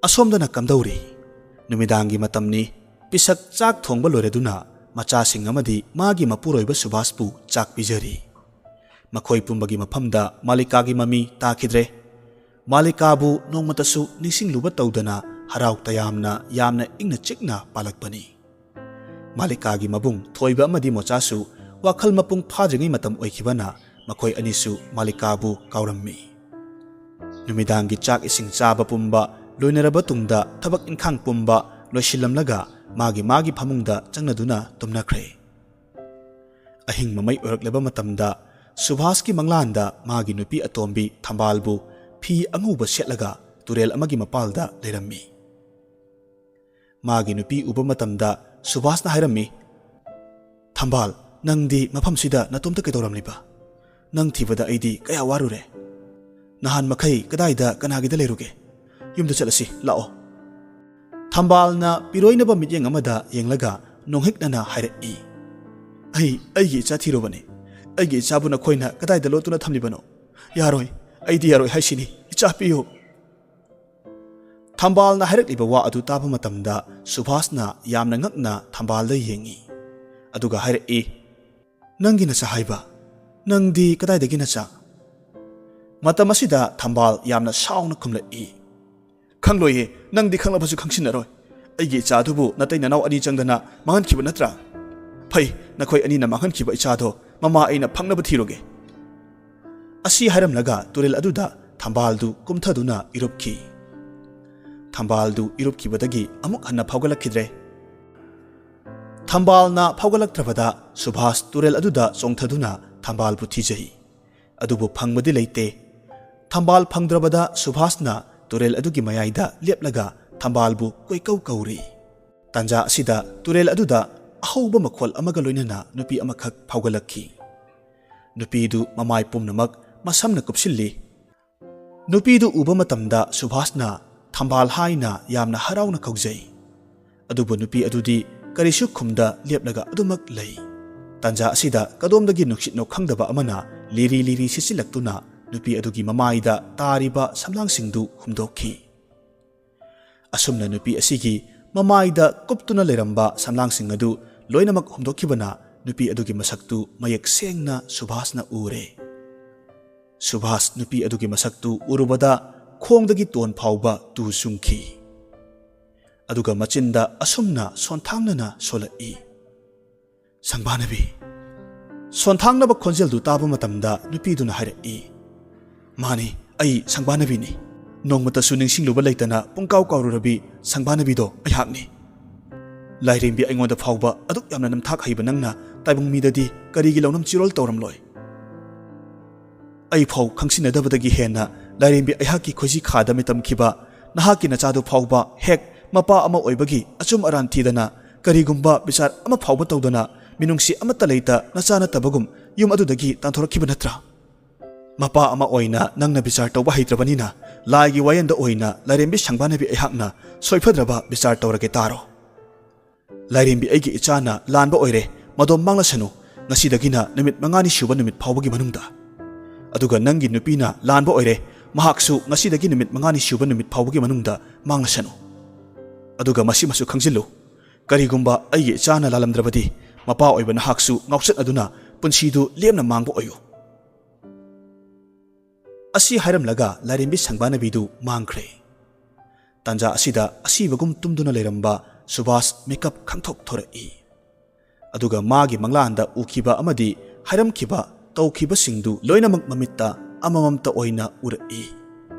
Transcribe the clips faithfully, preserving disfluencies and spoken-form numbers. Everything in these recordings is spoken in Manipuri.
ꯑꯁꯣꯝꯗꯅ ꯀꯝꯗꯧꯔꯤ? ꯅꯨꯃꯤꯗꯥꯡꯒꯤ ꯃꯇꯝꯅꯤ꯫ ꯄꯤꯁꯛ ꯆꯥꯛ ꯊꯣꯡꯕ ꯂꯣꯏꯔꯗꯨꯅ ꯃꯆꯥꯁꯤꯡ ꯑꯃꯗꯤ ꯃꯥꯒꯤ ꯃꯄꯨꯔꯣꯏꯕ ꯁꯨꯚꯥꯁꯄꯨ ꯆꯥꯛ ꯄꯤꯖꯔꯤ꯫ ꯃꯈꯣꯏ ꯄꯨꯝꯕꯒꯤ ꯃꯐꯝꯗ ꯃꯥꯂꯤꯀꯥꯒꯤ ꯃꯃꯤ ꯇꯥꯈꯤꯗ꯭ꯔꯦ꯫ ꯃꯥꯂꯤꯀꯥꯕꯨ ꯅꯣꯡꯃꯇꯁꯨ ꯅꯤꯡꯁꯤꯡꯂꯨꯕ ꯇꯧꯗꯅ ꯍꯔꯥꯎ ꯇꯌꯥꯝꯅ ꯌꯥꯝꯅ ꯏꯪꯅ ꯆꯤꯛꯅ ꯄꯥꯜꯂꯛꯄꯅꯤ꯫ ꯃꯥꯂꯤꯀꯥꯒꯤ ꯃꯕꯨꯡ ꯊꯣꯏꯕ ꯑꯃꯗꯤ ꯃꯣꯆꯥꯁꯨ ꯋꯥꯈꯜ ꯃꯄꯨꯡ ꯐꯥꯗ꯭ꯔꯤꯉꯩ ꯃꯇꯝ ꯑꯣꯏꯈꯤꯕꯅ ꯃꯈꯣꯏ ꯑꯅꯤꯁꯨ ꯃꯥꯂꯤꯀꯥꯕꯨ ꯀꯥꯎꯔꯝꯃꯤ꯫ ꯅꯨꯃꯤꯗꯥꯡꯒꯤ ꯆꯥꯛ ꯏꯁꯤꯡ ꯆꯥꯕ ꯄꯨꯝꯕ ꯂꯣꯏꯅꯔꯕ ꯇꯨꯡꯗ ꯊꯕꯛ ꯏꯟꯈꯥꯡ ꯄꯨꯝꯕ ꯂꯣꯏꯁꯤꯜꯂꯝꯂꯒ ꯃꯥꯒꯤ ꯃꯥꯒꯤ ꯐꯃꯨꯡꯗ ꯆꯪꯅꯗꯨꯅ ꯇꯨꯝꯅꯈ꯭ꯔꯦ꯫ ꯑꯍꯤꯡ ꯃꯃꯩ ꯑꯣꯏꯔꯛꯂꯕ ꯃꯇꯝꯗ ꯁꯨꯚꯥꯁꯀꯤ ꯃꯪꯂꯥꯟꯗ ꯃꯥꯒꯤ ꯅꯨꯄꯤ ꯑꯇꯣꯝꯕꯤ ꯊꯝꯕꯥꯜꯕꯨ ꯐꯤ ꯑꯉꯧꯕ ꯁꯦꯠꯂꯒ ꯇꯨꯔꯦꯜ ꯑꯃꯒꯤ ꯃꯄꯥꯜꯗ ꯂꯩꯔꯝꯃꯤ꯫ ꯃꯥꯒꯤ ꯅꯨꯄꯤ ꯎꯕ ꯃꯇꯝꯗ ꯁꯨꯚꯥꯁꯅ ꯍꯥꯏꯔꯝꯃꯤ, "ꯊꯝꯕꯥꯜ, ꯅꯪꯗꯤ ꯃꯐꯝꯁꯤꯗ ꯅꯇꯣꯝꯇ ꯀꯩꯗꯧꯔꯝꯂꯤꯕ? ꯅꯪ ꯊꯤꯕꯗ ꯑꯩꯗꯤ ꯀꯌꯥ ꯋꯥꯔꯨꯔꯦ꯫ ꯅꯍꯥꯟ ꯃꯈꯩ ꯀꯗꯥꯏꯗ ꯀꯅꯥꯒꯤꯗ ꯂꯩꯔꯨꯒꯦ? ꯌꯨꯝꯗ ꯆꯠꯂꯁꯤ, ꯂꯥꯛꯑꯣ꯫" ꯊꯝꯕꯥꯜꯅ ꯄꯤꯔꯣꯏꯅꯕ ꯃꯤꯠꯌꯦꯡ ꯑꯃꯗ ꯌꯦꯡꯂꯒ ꯅꯣꯡꯍꯤꯛꯅꯅ ꯍꯥꯏꯔꯛꯏ, "ꯑꯩ ꯑꯩꯒꯤ ꯏꯆꯥ ꯊꯤꯔꯨꯕꯅꯤ꯫ ꯑꯩꯒꯤ ꯏꯆꯥꯕꯨ ꯅꯈꯣꯏꯅ ꯀꯗꯥꯏꯗ ꯂꯣꯠꯇꯨꯅ ꯊꯝꯂꯤꯕꯅꯣ? ꯌꯥꯔꯣꯏ, ꯑꯩꯗꯤ ꯌꯥꯔꯣꯏ ꯍꯥꯏꯁꯤꯅꯤ, ꯏꯆꯥ ꯄꯤꯌꯨ꯫" ꯊꯝꯕꯥꯜꯅ ꯍꯥꯏꯔꯛꯂꯤꯕ ꯋꯥ ꯑꯗꯨ ꯇꯥꯕ ꯃꯇꯝꯗ ꯁꯨꯚꯥꯁꯅ ꯌꯥꯝꯅ ꯉꯛꯅ ꯊꯝꯕꯥꯜꯗ ꯌꯦꯡꯏ꯫ ꯑꯗꯨꯒ ꯍꯥꯏꯔꯛꯏ, "ꯅꯪꯒꯤ ꯅꯆꯥ ꯍꯥꯏꯕ? ꯅꯪꯗꯤ ꯀꯗꯥꯏꯗꯒꯤ ꯅꯆꯥ?" ꯃꯇꯝ ꯑꯁꯤꯗ ꯊꯝꯕꯥꯜ ꯌꯥꯝꯅ ꯁꯥꯎꯅ ꯈꯨꯝꯂꯛꯏ, "ꯈꯪꯂꯣꯏꯌꯦ, ꯅꯪꯗꯤ ꯈꯪꯂꯕꯁꯨ ꯈꯪꯁꯤꯟꯅꯔꯣꯏ꯫ ꯑꯩꯒꯤ ꯏꯆꯥ ꯑꯗꯨꯕꯨ ꯅꯇꯩ ꯅꯅꯥꯎ ꯑꯅꯤ ꯆꯪꯗꯅ ꯃꯥꯡꯍꯟꯈꯤꯕ ꯅꯠꯇ꯭ꯔꯥ? ꯐꯩ, ꯅꯈꯣꯏ ꯑꯅꯤꯅ ꯃꯥꯡꯍꯟꯈꯤꯕ ꯏꯆꯥꯗꯣ ꯃꯃꯥ ꯑꯩꯅ ꯐꯪꯅꯕ ꯊꯤꯔꯨꯒꯦ꯫" ꯑꯁꯤ ꯍꯥꯏꯔꯝꯂꯒ ꯇꯨꯔꯦꯜ ꯑꯗꯨꯗ ꯊꯝꯕꯥꯜꯗꯨ ꯀꯨꯝꯊꯗꯨꯅ ꯏꯔꯨꯞꯈꯤ꯫ ꯊꯝꯕꯥꯜꯗꯨ ꯏꯔꯨꯞꯈꯤꯕꯗꯒꯤ ꯑꯃꯨꯛ ꯍꯟꯅ ꯐꯥꯎꯒꯠꯂꯛꯈꯤꯗ꯭ꯔꯦ꯫ ꯊꯝꯕꯥꯜꯅ ꯐꯥꯎꯒꯠꯂꯛꯇ꯭ꯔꯕꯗ ꯁꯨꯚꯥꯁ ꯇꯨꯔꯦꯜ ꯑꯗꯨꯗ ꯆꯣꯡꯊꯗꯨꯅ ꯊꯝꯕꯥꯜꯕꯨ ꯊꯤꯖꯩ꯫ ꯑꯗꯨꯕꯨ ꯐꯪꯕꯗꯤ ꯂꯩꯇꯦ꯫ ꯊꯝꯕꯥꯜ ꯐꯪꯗ꯭ꯔꯕꯗ ꯁꯨꯚꯥꯁꯅ ꯇꯨꯔꯦꯜ ꯑꯗꯨꯒꯤ ꯃꯌꯥꯏꯗ ꯂꯦꯞꯂꯒ ꯊꯝꯕꯥꯜꯕꯨ ꯀꯣꯏꯀꯧ ꯀꯧꯔꯤ꯫ ꯇꯥꯟꯖꯥ ꯑꯁꯤꯗ ꯇꯨꯔꯦꯜ ꯑꯗꯨꯗ ꯑꯍꯧꯕ ꯃꯈꯣꯜ ꯑꯃꯒ ꯂꯣꯏꯅꯅ ꯅꯨꯄꯤ ꯑꯃꯈꯛ ꯐꯥꯎꯒꯠꯂꯛꯈꯤ꯫ ꯅꯨꯄꯤꯗꯨ ꯃꯃꯥꯏ ꯄꯨꯝꯅꯃꯛ ꯃꯁꯝꯅ ꯀꯨꯞꯁꯤꯜꯂꯤ꯫ ꯅꯨꯄꯤꯗꯨ ꯎꯕ ꯃꯇꯝꯗ ꯁꯨꯚꯥꯁꯅ "ꯊꯝꯕꯥꯜ" ꯍꯥꯏꯅ ꯌꯥꯝꯅ ꯍꯔꯥꯎꯅ ꯀꯧꯖꯩ꯫ ꯑꯗꯨꯕꯨ ꯅꯨꯄꯤ ꯑꯗꯨꯗꯤ ꯀꯔꯤꯁꯨ ꯈꯨꯝꯗ ꯂꯦꯞꯂꯒ ꯑꯗꯨꯃꯛ ꯂꯩ꯫ ꯇꯥꯟꯖꯥ ꯑꯁꯤꯗ ꯀꯗꯣꯝꯗꯒꯤ ꯅꯨꯡꯁꯤꯠꯅꯣ ꯈꯪꯗꯕ ꯑꯃꯅ ꯂꯤꯔꯤ ꯂꯤꯔꯤ ꯁꯤꯠꯆꯤꯜꯂꯛꯇꯨꯅ ꯅꯨꯄꯤ ꯑꯗꯨꯒꯤ ꯃꯃꯥꯏꯗ ꯇꯥꯔꯤꯕ ꯁꯝꯂꯥꯡꯁꯤꯡꯗꯨ ꯍꯨꯝꯗꯣꯛꯈꯤ꯫ ꯑꯁꯨꯝꯅ ꯅꯨꯄꯤ ꯑꯁꯤꯒꯤ ꯃꯃꯥꯏꯗ ꯀꯨꯞꯇꯨꯅ ꯂꯩꯔꯝꯕ ꯁꯝꯂꯥꯡꯁꯤꯡ ꯑꯗꯨ ꯂꯣꯏꯅꯃꯛ ꯍꯨꯝꯗꯣꯛꯈꯤꯕꯅ ꯅꯨꯄꯤ ꯑꯗꯨꯒꯤ ꯃꯁꯛꯇꯨ ꯃꯌꯦꯛ ꯁꯦꯡꯅ ꯁꯨꯚꯥꯁꯅ ꯎꯔꯦ꯫ ꯁꯨꯚꯥꯁ ꯅꯨꯄꯤ ꯑꯗꯨꯒꯤ ꯃꯁꯛꯇꯨ ꯎꯔꯨꯕꯗ ꯈꯣꯡꯗꯒꯤ ꯇꯣꯟ ꯐꯥꯎꯕ ꯇꯨ ꯆꯨꯡꯈꯤ꯫ ꯑꯗꯨꯒ ꯃꯆꯤꯟꯗ ꯑꯁꯨꯝꯅ ꯁꯣꯟꯊꯥꯡꯅꯅ ꯁꯣꯜꯂꯛꯏ, "ꯁꯪꯕꯥꯅꯕꯤ!" ꯁꯣꯟꯊꯥꯡꯅꯕ ꯈꯣꯟꯖꯦꯜꯗꯨ ꯇꯥꯕ ꯃꯇꯝꯗ ꯅꯨꯄꯤꯗꯨꯅ ꯍꯥꯏꯔꯛꯏ, "ꯃꯥꯅꯤ, ꯑꯩ ꯁꯪꯕꯥꯅꯕꯤꯅꯤ꯫ ꯅꯣꯡꯃꯇꯁꯨ ꯅꯤꯡꯁꯤꯡꯂꯨꯕ ꯂꯩꯇꯅ ꯄꯨꯡꯀꯥꯎ ꯀꯥꯎꯔꯨꯔꯕꯤ ꯁꯪꯕꯥꯅꯕꯤꯗꯣ ꯑꯩꯍꯥꯛꯅꯤ꯫ ꯂꯥꯏꯔꯦꯝꯕꯤ ꯑꯩꯉꯣꯟꯗ ꯐꯥꯎꯕ ꯑꯗꯨꯛ ꯌꯥꯝꯅ ꯅꯝꯊꯥꯛ ꯍꯩꯕ ꯅꯪꯅ ꯇꯥꯏꯕꯪ ꯃꯤꯗꯗꯤ ꯀꯔꯤꯒꯤ ꯂꯧꯅꯝ ꯆꯤꯔꯣꯜ ꯇꯧꯔꯝꯂꯣꯏ? ꯑꯩ ꯐꯥꯎ ꯈꯪꯁꯤꯟꯅꯗꯕꯗꯒꯤ ꯍꯦꯟꯅ ꯂꯥꯏꯔꯦꯝꯕꯤ ꯑꯩꯍꯥꯛꯀꯤ ꯈꯣꯏꯖꯤ ꯈꯥꯗ ꯃꯤꯇꯝꯈꯤꯕ ꯅꯍꯥꯛꯀꯤ ꯅꯆꯥꯗꯨ ꯐꯥꯎꯕ ꯍꯦꯛ ꯃꯄꯥ ꯑꯃ ꯑꯣꯏꯕꯒꯤ ꯑꯆꯨꯝ ꯑꯔꯥꯟ ꯊꯤꯗꯅ ꯀꯔꯤꯒꯨꯝꯕ ꯕꯤꯆꯥꯔ ꯑꯃ ꯐꯥꯎꯕ ꯇꯧꯗꯅ ꯃꯤꯅꯨꯡꯁꯤ ꯑꯃꯠꯇ ꯂꯩꯇ ꯅꯆꯥ ꯅꯠꯇꯕꯒꯨꯝ ꯌꯨꯝ ꯑꯗꯨꯗꯒꯤ ꯇꯥꯟꯊꯣꯔꯛꯈꯤꯕ ꯅꯠꯇ꯭ꯔꯥ? ꯃꯄꯥ ꯑꯃ ꯑꯣꯏꯅ ꯅꯪꯅ ꯕꯤꯆꯥꯔ ꯇꯧꯕ ꯍꯩꯇ꯭ꯔꯕꯅꯤꯅ ꯂꯥꯏꯒꯤ ꯋꯥꯌꯦꯜꯗ ꯑꯣꯏꯅ ꯂꯥꯏꯔꯦꯝꯕꯤ ꯁꯪꯕꯥꯅꯕꯤ ꯑꯩꯍꯥꯛꯅ ꯁꯣꯏꯐꯗ꯭ꯔꯕ ꯕꯤꯆꯥꯔ ꯇꯧꯔꯒꯦ ꯇꯥꯔꯣ꯫ ꯂꯥꯏꯔꯦꯝꯕꯤ ꯑꯩꯒꯤ ꯏꯆꯥꯅ ꯂꯥꯟꯕ ꯑꯣꯏꯔꯦ, ꯃꯗꯣꯝ ꯃꯥꯡꯂꯁꯅꯨ, ꯉꯁꯤꯗꯒꯤꯅ ꯅꯨꯃꯤꯠ ꯃꯉꯥꯅꯤ ꯁꯨꯕ ꯅꯨꯃꯤꯠ ꯐꯥꯎꯕꯒꯤ ꯃꯅꯨꯡꯗ꯫ ꯑꯗꯨꯒ ꯅꯪꯒꯤ ꯅꯨꯄꯤꯅ ꯂꯥꯟꯕ ꯑꯣꯏꯔꯦ, ꯃꯍꯥꯛꯁꯨ ꯉꯁꯤꯗꯒꯤ ꯅꯨꯃꯤꯠ ꯃꯉꯥꯅꯤ ꯁꯨꯕ ꯅꯨꯃꯤꯠ ꯐꯥꯎꯕꯒꯤ ꯃꯅꯨꯡꯗ ꯃꯥꯡꯂꯁꯅꯨ꯫ ꯑꯗꯨꯒ ꯃꯁꯤꯃꯁꯨ ꯈꯪꯖꯤꯜꯂꯨ, ꯀꯔꯤꯒꯨꯝꯕ ꯑꯩꯒꯤ ꯏꯆꯥꯅ ꯂꯥꯜꯂꯝꯗ꯭ꯔꯕꯗꯤ ꯃꯄꯥ ꯑꯣꯏꯕ ꯅꯍꯥꯛꯁꯨ ꯉꯥꯎꯆꯠꯅꯗꯨꯅ ꯄꯨꯟꯁꯤꯗꯨ ꯂꯦꯝꯅ ꯃꯥꯡꯕ ꯑꯣꯏꯌꯨ꯫" ꯑꯁꯤ ꯍꯥꯏꯔꯝꯂꯒ ꯂꯥꯏꯔꯦꯝꯕꯤ ꯁꯪꯕꯥꯅꯕꯤꯗꯨ ꯃꯥꯡꯈ꯭ꯔꯦ꯫ ꯇꯥꯟꯖꯥ ꯑꯁꯤꯗ ꯑꯁꯤꯕꯒꯨꯝ ꯇꯨꯝꯗꯨꯅ ꯂꯩꯔꯝꯕ ꯁꯨꯚꯥꯁ ꯃꯤꯀꯞ ꯈꯪꯊꯣꯛ ꯊꯣꯔꯛꯏ꯫ ꯑꯗꯨꯒ ꯃꯥꯒꯤ ꯃꯪꯂꯥꯟꯗ ꯎꯈꯤꯕ ꯑꯃꯗꯤ ꯍꯥꯏꯔꯝꯈꯤꯕ, ꯇꯧꯈꯤꯕꯁꯤꯡꯗꯨ ꯂꯣꯏꯅꯃꯛ ꯃꯃꯤꯠꯇ ꯑꯃꯃꯝꯇ ꯑꯣꯏꯅ ꯎꯔꯛꯏ꯫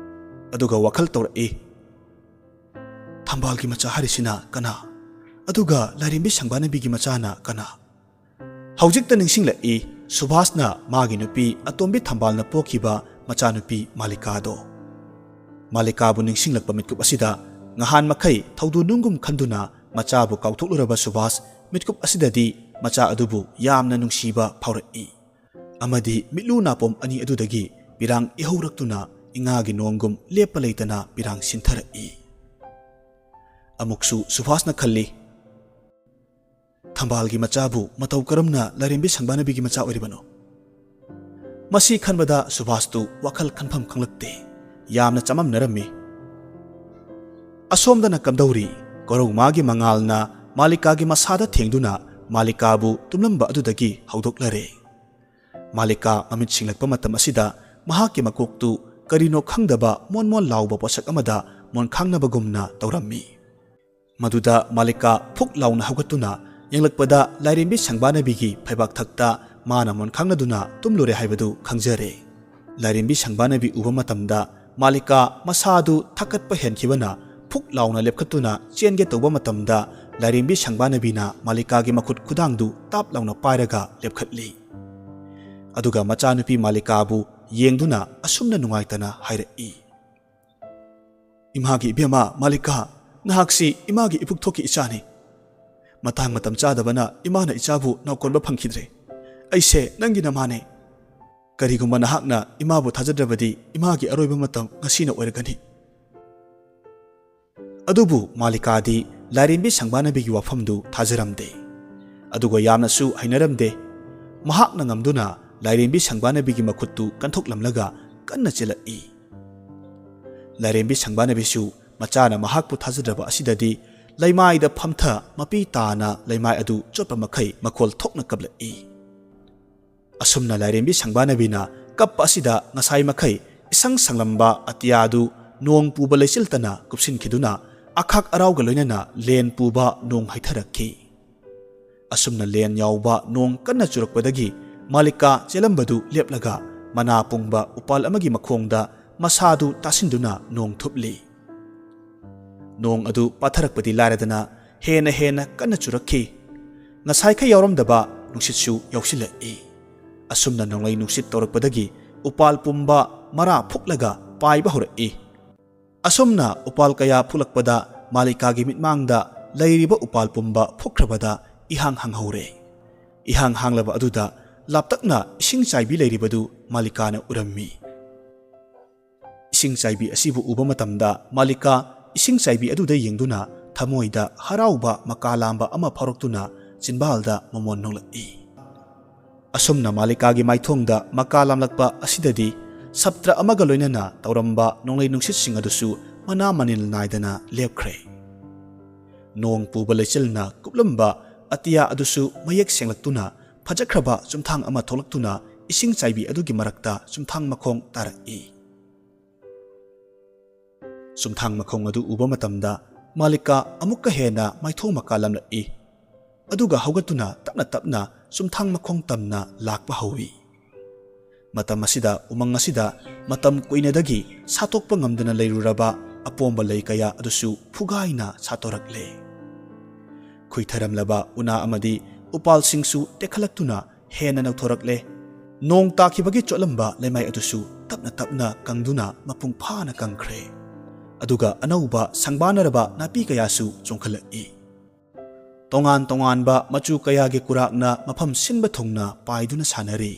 ꯑꯗꯨꯒ ꯋꯥꯈꯜ ꯇꯧꯔꯛꯏ, "ꯊꯝꯕꯥꯜꯒꯤ ꯃꯆꯥ ꯍꯥꯏꯔꯤꯁꯤꯅ ꯀꯅꯥ? ꯑꯗꯨꯒ ꯂꯥꯏꯔꯦꯝꯕꯤ ꯁꯪꯕꯥꯅꯕꯤꯒꯤ ꯃꯆꯥꯅ ꯀꯅꯥ?" ꯍꯧꯖꯤꯛꯇ ꯅꯤꯡꯁꯤꯡꯂꯛꯏ ꯁꯨꯚꯥꯁꯅ ꯃꯥꯒꯤ ꯅꯨꯄꯤ ꯑꯇꯣꯝꯕꯤ ꯊꯝꯕꯥꯜꯅ ꯄꯣꯛꯈꯤꯕ ꯃꯆꯥꯅꯨꯄꯤ ꯃꯥꯂꯤꯀꯥꯗꯣ꯫ ꯃꯥꯂꯤꯀꯥꯕꯨ ꯅꯤꯡꯁꯤꯡꯂꯛꯄ ꯃꯤꯠꯀꯨꯞ ꯑꯁꯤꯗ ꯉꯍꯥꯟ ꯃꯈꯩ ꯊꯧꯗꯨ ꯅꯨꯡꯒꯨꯝ ꯈꯟꯗꯨꯅ ꯃꯆꯥꯕꯨ ꯀꯥꯎꯊꯣꯛꯂꯨꯔꯕ ꯁꯨꯚꯥꯁ ꯃꯤꯠꯀꯨꯞ ꯑꯁꯤꯗꯗꯤ ꯃꯆꯥ ꯑꯗꯨꯕꯨ ꯌꯥꯝꯅ ꯅꯨꯡꯁꯤꯕ ꯐꯥꯎꯔꯛꯏ꯫ ꯑꯃꯗꯤ ꯃꯤꯠꯂꯨ ꯅꯥꯄꯣꯝ ꯑꯅꯤ ꯑꯗꯨꯗꯒꯤ ꯄꯤꯔꯥꯡ ꯏꯍꯧꯔꯛꯇꯨꯅ ꯏꯉꯥꯒꯤ ꯅꯣꯡꯒꯨꯝ ꯂꯦꯞꯄ ꯂꯩꯇꯅ ꯄꯤꯔꯥꯡ ꯁꯤꯟꯊꯔꯛꯏ꯫ ꯑꯃꯨꯛꯁꯨ ꯁꯨꯚꯥꯁꯅ ꯈꯜꯂꯤ, "ꯊꯝꯕꯥꯜꯒꯤ ꯃꯆꯥꯕꯨ ꯃꯇꯧ ꯀꯔꯝꯅ ꯂꯥꯏꯔꯦꯝꯕꯤ ꯁꯪꯕꯥꯅꯕꯤꯒꯤ ꯃꯆꯥ ꯑꯣꯏꯔꯤꯕꯅꯣ?" ꯃꯁꯤ ꯈꯟꯕꯗ ꯁꯨꯚꯥꯁꯇꯨ ꯋꯥꯈꯜ ꯈꯟꯐꯝ ꯈꯪꯂꯛꯇꯦ꯫ ꯌꯥꯝꯅ ꯆꯃꯝꯅꯔꯝꯃꯤ꯫ ꯑꯁꯣꯝꯗꯅ ꯀꯝꯗꯧꯔꯤ? ꯀꯣꯔꯧꯃꯥꯒꯤ ꯃꯉꯥꯜꯅ ꯃꯥꯂꯤꯀꯥꯒꯤ ꯃꯁꯥꯗ ꯊꯦꯡꯗꯨꯅ ꯃꯥꯂꯤꯀꯥꯕꯨ ꯇꯨꯝꯂꯝꯕ ꯑꯗꯨꯗꯒꯤ ꯍꯧꯗꯣꯛꯂꯔꯦ꯫ ꯃꯥꯂꯤꯀꯥ ꯃꯃꯤꯠ ꯁꯤꯡꯂꯛꯄ ꯃꯇꯝ ꯑꯁꯤꯗ ꯃꯍꯥꯛꯀꯤ ꯃꯀꯣꯛꯇꯨ ꯀꯔꯤꯅꯣ ꯈꯪꯗꯕ ꯃꯣꯟ ꯃꯣꯟ ꯂꯥꯎꯕ ꯄꯣꯠꯁꯛ ꯑꯃꯗ ꯃꯣꯟꯈꯥꯡꯅꯕꯒꯨꯝꯅ ꯇꯧꯔꯝꯃꯤ꯫ ꯃꯗꯨꯗ ꯃꯥꯂꯤꯀꯥ ꯐꯨꯛ ꯂꯥꯎꯅ ꯍꯧꯒꯠꯇꯨꯅ ꯌꯦꯡꯂꯛꯄꯗ ꯂꯥꯏꯔꯦꯝꯕꯤ ꯁꯪꯕꯥꯅꯕꯤꯒꯤ ꯐꯩꯕꯥꯛ ꯊꯛꯇ ꯃꯥꯅ ꯃꯣꯟꯈꯥꯡꯅꯗꯨꯅ ꯇꯨꯝꯂꯨꯔꯦ ꯍꯥꯏꯕꯗꯨ ꯈꯪꯖꯔꯦ꯫ ꯂꯥꯏꯔꯦꯝꯕꯤ ꯁꯪꯕꯥꯅꯕꯤ ꯎꯕ ꯃꯇꯝꯗ ꯃꯥꯂꯤꯀꯥ ꯃꯁꯥ ꯑꯗꯨ ꯊꯛꯀꯠꯄ ꯍꯦꯟꯈꯤꯕꯅ ꯐꯨꯛ ꯂꯥꯎꯅ ꯂꯦꯞꯈꯠꯇꯨꯅ ꯆꯦꯟꯒꯦ ꯇꯧꯕ ꯃꯇꯝꯗ ꯂꯥꯏꯔꯦꯝꯕꯤ ꯁꯪꯕꯥꯅꯕꯤꯅ ꯃꯥꯂꯤꯀꯥꯒꯤ ꯃꯈꯨꯠ ꯈꯨꯗꯥꯡꯗꯨ ꯇꯥꯞ ꯂꯥꯎꯅ ꯄꯥꯏꯔꯒ ꯂꯦꯞꯈꯠꯂꯤ꯫ ꯑꯗꯨꯒ ꯃꯆꯥꯅꯨꯄꯤ ꯃꯥꯂꯤꯀꯥꯕꯨ ꯌꯦꯡꯗꯨꯅ ꯑꯁꯨꯝꯅ ꯅꯨꯡꯉꯥꯏꯇꯅ ꯍꯥꯏꯔꯛꯏ, "ꯏꯃꯥꯒꯤ ꯏꯕꯦꯝꯃ ꯃꯥꯂꯤꯀꯥ, ꯅꯍꯥꯛꯁꯤ ꯏꯃꯥꯒꯤ ꯏꯄꯨꯛ ꯊꯣꯛꯀꯤ ꯏꯆꯥꯅꯤ꯫ ꯃꯇꯥꯡ ꯃꯇꯝ ꯆꯥꯗꯕꯅ ꯏꯃꯥꯅ ꯏꯆꯥꯕꯨ ꯅꯥꯎꯀꯣꯟꯕ ꯐꯪꯈꯤꯗ꯭ꯔꯦ꯫ ꯑꯩꯁꯦ ꯅꯪꯒꯤ ꯅꯃꯥꯅꯦ꯫ ꯀꯔꯤꯒꯨꯝꯕ ꯅꯍꯥꯛꯅ ꯏꯃꯥꯕꯨ ꯊꯥꯖꯗ꯭ꯔꯕꯗꯤ ꯏꯃꯥꯒꯤ ꯑꯔꯣꯏꯕ ꯃꯇꯝ ꯉꯁꯤꯅ ꯑꯣꯏꯔꯒꯅꯤ꯫" ꯑꯗꯨꯕꯨ ꯃꯥꯂꯤꯀꯥꯗꯤ ꯂꯥꯏꯔꯦꯝꯕꯤ ꯁꯪꯕꯥꯅꯕꯤꯒꯤ ꯋꯥꯐꯝꯗꯨ ꯊꯥꯖꯔꯝꯗꯦ꯫ ꯑꯗꯨꯒ ꯌꯥꯝꯅꯁꯨ ꯍꯩꯅꯔꯝꯗꯦ꯫ ꯃꯍꯥꯛꯅ ꯉꯝꯗꯨꯅ ꯂꯥꯏꯔꯦꯝꯕꯤ ꯁꯪꯕꯥꯅꯕꯤꯒꯤ ꯃꯈꯨꯠꯇꯨ ꯀꯟꯊꯣꯛꯂꯝꯂꯒ ꯀꯟꯅ ꯆꯦꯜꯂꯛꯏ꯫ ꯂꯥꯏꯔꯦꯝꯕꯤ ꯁꯪꯕꯥꯅꯕꯤꯁꯨ ꯃꯆꯥꯅ ꯃꯍꯥꯛꯄꯨ ꯊꯥꯖꯗ꯭ꯔꯕ ꯑꯁꯤꯗꯗꯤ ꯂꯩꯃꯥꯏꯗ ꯐꯝꯊ ꯃꯄꯤ ꯇꯥꯅ ꯂꯩꯃꯥꯏ ꯑꯗꯨ ꯆꯣꯠꯄ ꯃꯈꯩ ꯃꯈꯣꯜ ꯊꯣꯛꯅ ꯀꯞꯂꯛꯏ꯫ ꯑꯁꯨꯝꯅ ꯂꯥꯏꯔꯦꯝꯕꯤ ꯁꯪꯕꯥꯅꯕꯤꯅ ꯀꯞꯄ ꯑꯁꯤꯗ ꯉꯁꯥꯏ ꯃꯈꯩ ꯏꯁꯪ ꯁꯪꯂꯝꯕ ꯑꯇꯤꯌꯥꯗꯨ ꯅꯣꯡ ꯄꯨꯕ ꯂꯩꯆꯤꯜꯇꯅ ꯀꯨꯞꯁꯤꯟꯈꯤꯗꯨꯅ ꯑꯈꯥꯛ ꯑꯔꯥꯎꯒ ꯂꯣꯏꯅꯅ ꯂꯦꯟ ꯄꯨꯕ ꯅꯣꯡ ꯍꯩꯊꯔꯛꯈꯤ꯫ ꯑꯁꯨꯝꯅ ꯂꯦꯟ ꯌꯥꯎꯕ ꯅꯣꯡ ꯀꯟꯅ ꯆꯨꯔꯛꯄꯗꯒꯤ ꯃꯥꯂꯤꯀꯥ ꯆꯦꯜꯂꯝꯕꯗꯨ ꯂꯦꯞꯂꯒ ꯃꯅꯥ ꯄꯨꯡꯕ ꯎꯄꯥꯜ ꯑꯃꯒꯤ ꯃꯈꯣꯡꯗ ꯃꯁꯥꯗꯨ ꯇꯥꯁꯤꯟꯗꯨꯅ ꯅꯣꯡ ꯊꯨꯞꯂꯤ꯫ ꯅꯣꯡ ꯑꯗꯨ ꯄꯥꯊꯔꯛꯄꯗꯤ ꯂꯥꯏꯔꯗꯅ ꯍꯦꯟꯅ ꯍꯦꯟꯅ ꯀꯟꯅ ꯆꯨꯔꯛꯈꯤ꯫ ꯉꯁꯥꯏꯈꯩ ꯌꯥꯎꯔꯝꯗꯕ ꯅꯨꯡꯁꯤꯠꯁꯨ ꯌꯥꯎꯁꯤꯜꯂꯛꯏ꯫ ꯑꯁꯨꯝꯅ ꯅꯣꯡꯂꯩ ꯅꯨꯡꯁꯤꯠ ꯇꯧꯔꯛꯄꯗꯒꯤ ꯎꯄꯥꯜ ꯄꯨꯝꯕ ꯃꯔꯥ ꯐꯨꯛꯂꯒ ꯄꯥꯏꯕ ꯍꯧꯔꯛꯏ꯫ ꯑꯁꯨꯝꯅ ꯎꯄꯥꯜ ꯀꯌꯥ ꯐꯨꯛꯂꯛꯄꯗ ꯃꯥꯂꯤꯀꯥꯒꯤ ꯃꯤꯠꯃꯥꯡꯗ ꯂꯩꯔꯤꯕ ꯎꯄꯥꯜ ꯄꯨꯝꯕ ꯐꯨꯛꯈ꯭ꯔꯕꯗ ꯏꯍꯥꯡ ꯍꯥꯡꯍꯧꯔꯦ꯫ ꯏꯍꯥꯡ ꯍꯥꯡꯂꯕ ꯑꯗꯨꯗ ꯂꯥꯞꯇꯛꯅ ꯏꯁꯤꯡ ꯆꯥꯏꯕꯤ ꯂꯩꯔꯤꯕꯗꯨ ꯃꯥꯂꯤꯀꯥꯅ ꯎꯔꯝꯃꯤ꯫ ꯏꯁꯤꯡ ꯆꯥꯏꯕꯤ ꯑꯁꯤꯕꯨ ꯎꯕ ꯃꯇꯝꯗ ꯃꯥꯂꯤꯀꯥ ꯏꯁꯤꯡ ꯆꯥꯏꯕꯤ ꯑꯗꯨꯗ ꯌꯦꯡꯗꯨꯅ ꯊꯃꯣꯏꯗ ꯍꯔꯥꯎꯕ ꯃꯀꯥ ꯂꯥꯝꯕ ꯑꯃ ꯐꯥꯎꯔꯛꯇꯨꯅ ꯆꯤꯟꯕꯥꯜꯗ ꯃꯃꯣꯟ ꯅꯣꯡꯂꯛꯏ꯫ ꯑꯁꯨꯝꯅ ꯃꯥꯂꯤꯀꯥꯒꯤ ꯃꯥꯏꯊꯣꯡꯗ ꯃꯀꯥ ꯂꯥꯝꯂꯛꯄ ꯑꯁꯤꯗꯗꯤ ꯁꯞꯇ꯭ꯔ ꯑꯃꯒ ꯂꯣꯏꯅꯅ ꯇꯧꯔꯝꯕ ꯅꯣꯡꯂꯩ ꯅꯨꯡꯁꯤꯠꯁꯤꯡ ꯑꯗꯨꯁꯨ ꯃꯅꯥ ꯃꯅꯤꯜ ꯅꯥꯏꯗꯅ ꯂꯦꯞꯈ꯭ꯔꯦ꯫ ꯅꯣꯡ ꯄꯨꯕ ꯂꯩꯆꯤꯜꯅ ꯀꯨꯞꯂꯝꯕ ꯑꯇꯤꯌꯥ ꯑꯗꯨꯁꯨ ꯃꯌꯦꯛ ꯁꯦꯡꯂꯛꯇꯨꯅ ꯐꯖꯈ꯭ꯔꯕ ꯆꯨꯝꯊꯥꯡ ꯑꯃ ꯊꯣꯛꯂꯛꯇꯨꯅ ꯏꯁꯤꯡ ꯆꯥꯏꯕꯤ ꯑꯗꯨꯒꯤ ꯃꯔꯛꯇ ꯆꯨꯝꯊꯥꯡ ꯃꯈꯣꯡ ꯇꯥꯔꯛꯏ꯫ ꯆꯨꯝꯊꯥꯡ ꯃꯈꯣꯡ ꯑꯗꯨ ꯎꯕ ꯃꯇꯝꯗ ꯃꯥꯂꯤꯀꯥ ꯑꯃꯨꯛꯀ ꯍꯦꯟꯅ ꯃꯥꯏꯊꯣꯡ ꯃꯀꯥ ꯂꯝꯂꯛꯏ꯫ ꯑꯗꯨꯒ ꯍꯧꯒꯠꯇꯨꯅ ꯇꯞꯅ ꯇꯞꯅ ꯆꯨꯝꯊꯥꯡ ꯃꯈꯣꯡ ꯇꯝꯅ ꯂꯥꯛꯄ ꯍꯧꯏ꯫ ꯃꯇꯝ ꯑꯁꯤꯗ ꯎꯃꯪ ꯑꯁꯤꯗ ꯃꯇꯝ ꯀꯨꯏꯅꯗꯒꯤ ꯁꯥꯠꯇꯣꯛꯄ ꯉꯝꯗꯅ ꯂꯩꯔꯨꯔꯕ ꯑꯄꯣꯝꯕ ꯂꯩ ꯀꯌꯥ ꯑꯗꯨꯁꯨ ꯐꯨꯒꯥꯏꯅ ꯁꯥꯠꯇꯣꯔꯛꯂꯦ꯫ ꯈꯨꯏꯊꯔꯝꯂꯕ ꯎꯅꯥ ꯑꯃꯗꯤ ꯎꯄꯥꯜꯁꯤꯡꯁꯨ ꯇꯦꯛꯈꯠꯂꯛꯇꯨꯅ ꯍꯦꯟꯅ ꯅꯧꯊꯣꯔꯛꯂꯦ꯫ ꯅꯣꯡ ꯇꯥꯈꯤꯕꯒꯤ ꯆꯣꯠꯂꯝꯕ ꯂꯩꯃꯥꯏ ꯑꯗꯨꯁꯨ ꯇꯞꯅ ꯇꯞꯅ ꯀꯪꯗꯨꯅ ꯃꯄꯨꯡ ꯐꯥꯅ ꯀꯪꯈ꯭ꯔꯦ꯫ ꯑꯗꯨꯒ ꯑꯅꯧꯕ ꯁꯪꯕꯥꯅꯔꯕ ꯅꯥꯄꯤ ꯀꯌꯥꯁꯨ ꯆꯣꯡꯈꯠꯂꯛꯏ꯫ ꯇꯣꯉꯥꯟ ꯇꯣꯉꯥꯟꯕ ꯃꯆꯨ ꯀꯌꯥꯒꯤ ꯀꯨꯔꯥꯛꯅ ꯃꯐꯝ ꯁꯤꯟꯕ ꯊꯨꯡꯅ ꯄꯥꯏꯗꯨꯅ ꯁꯥꯟꯅꯔꯤ꯫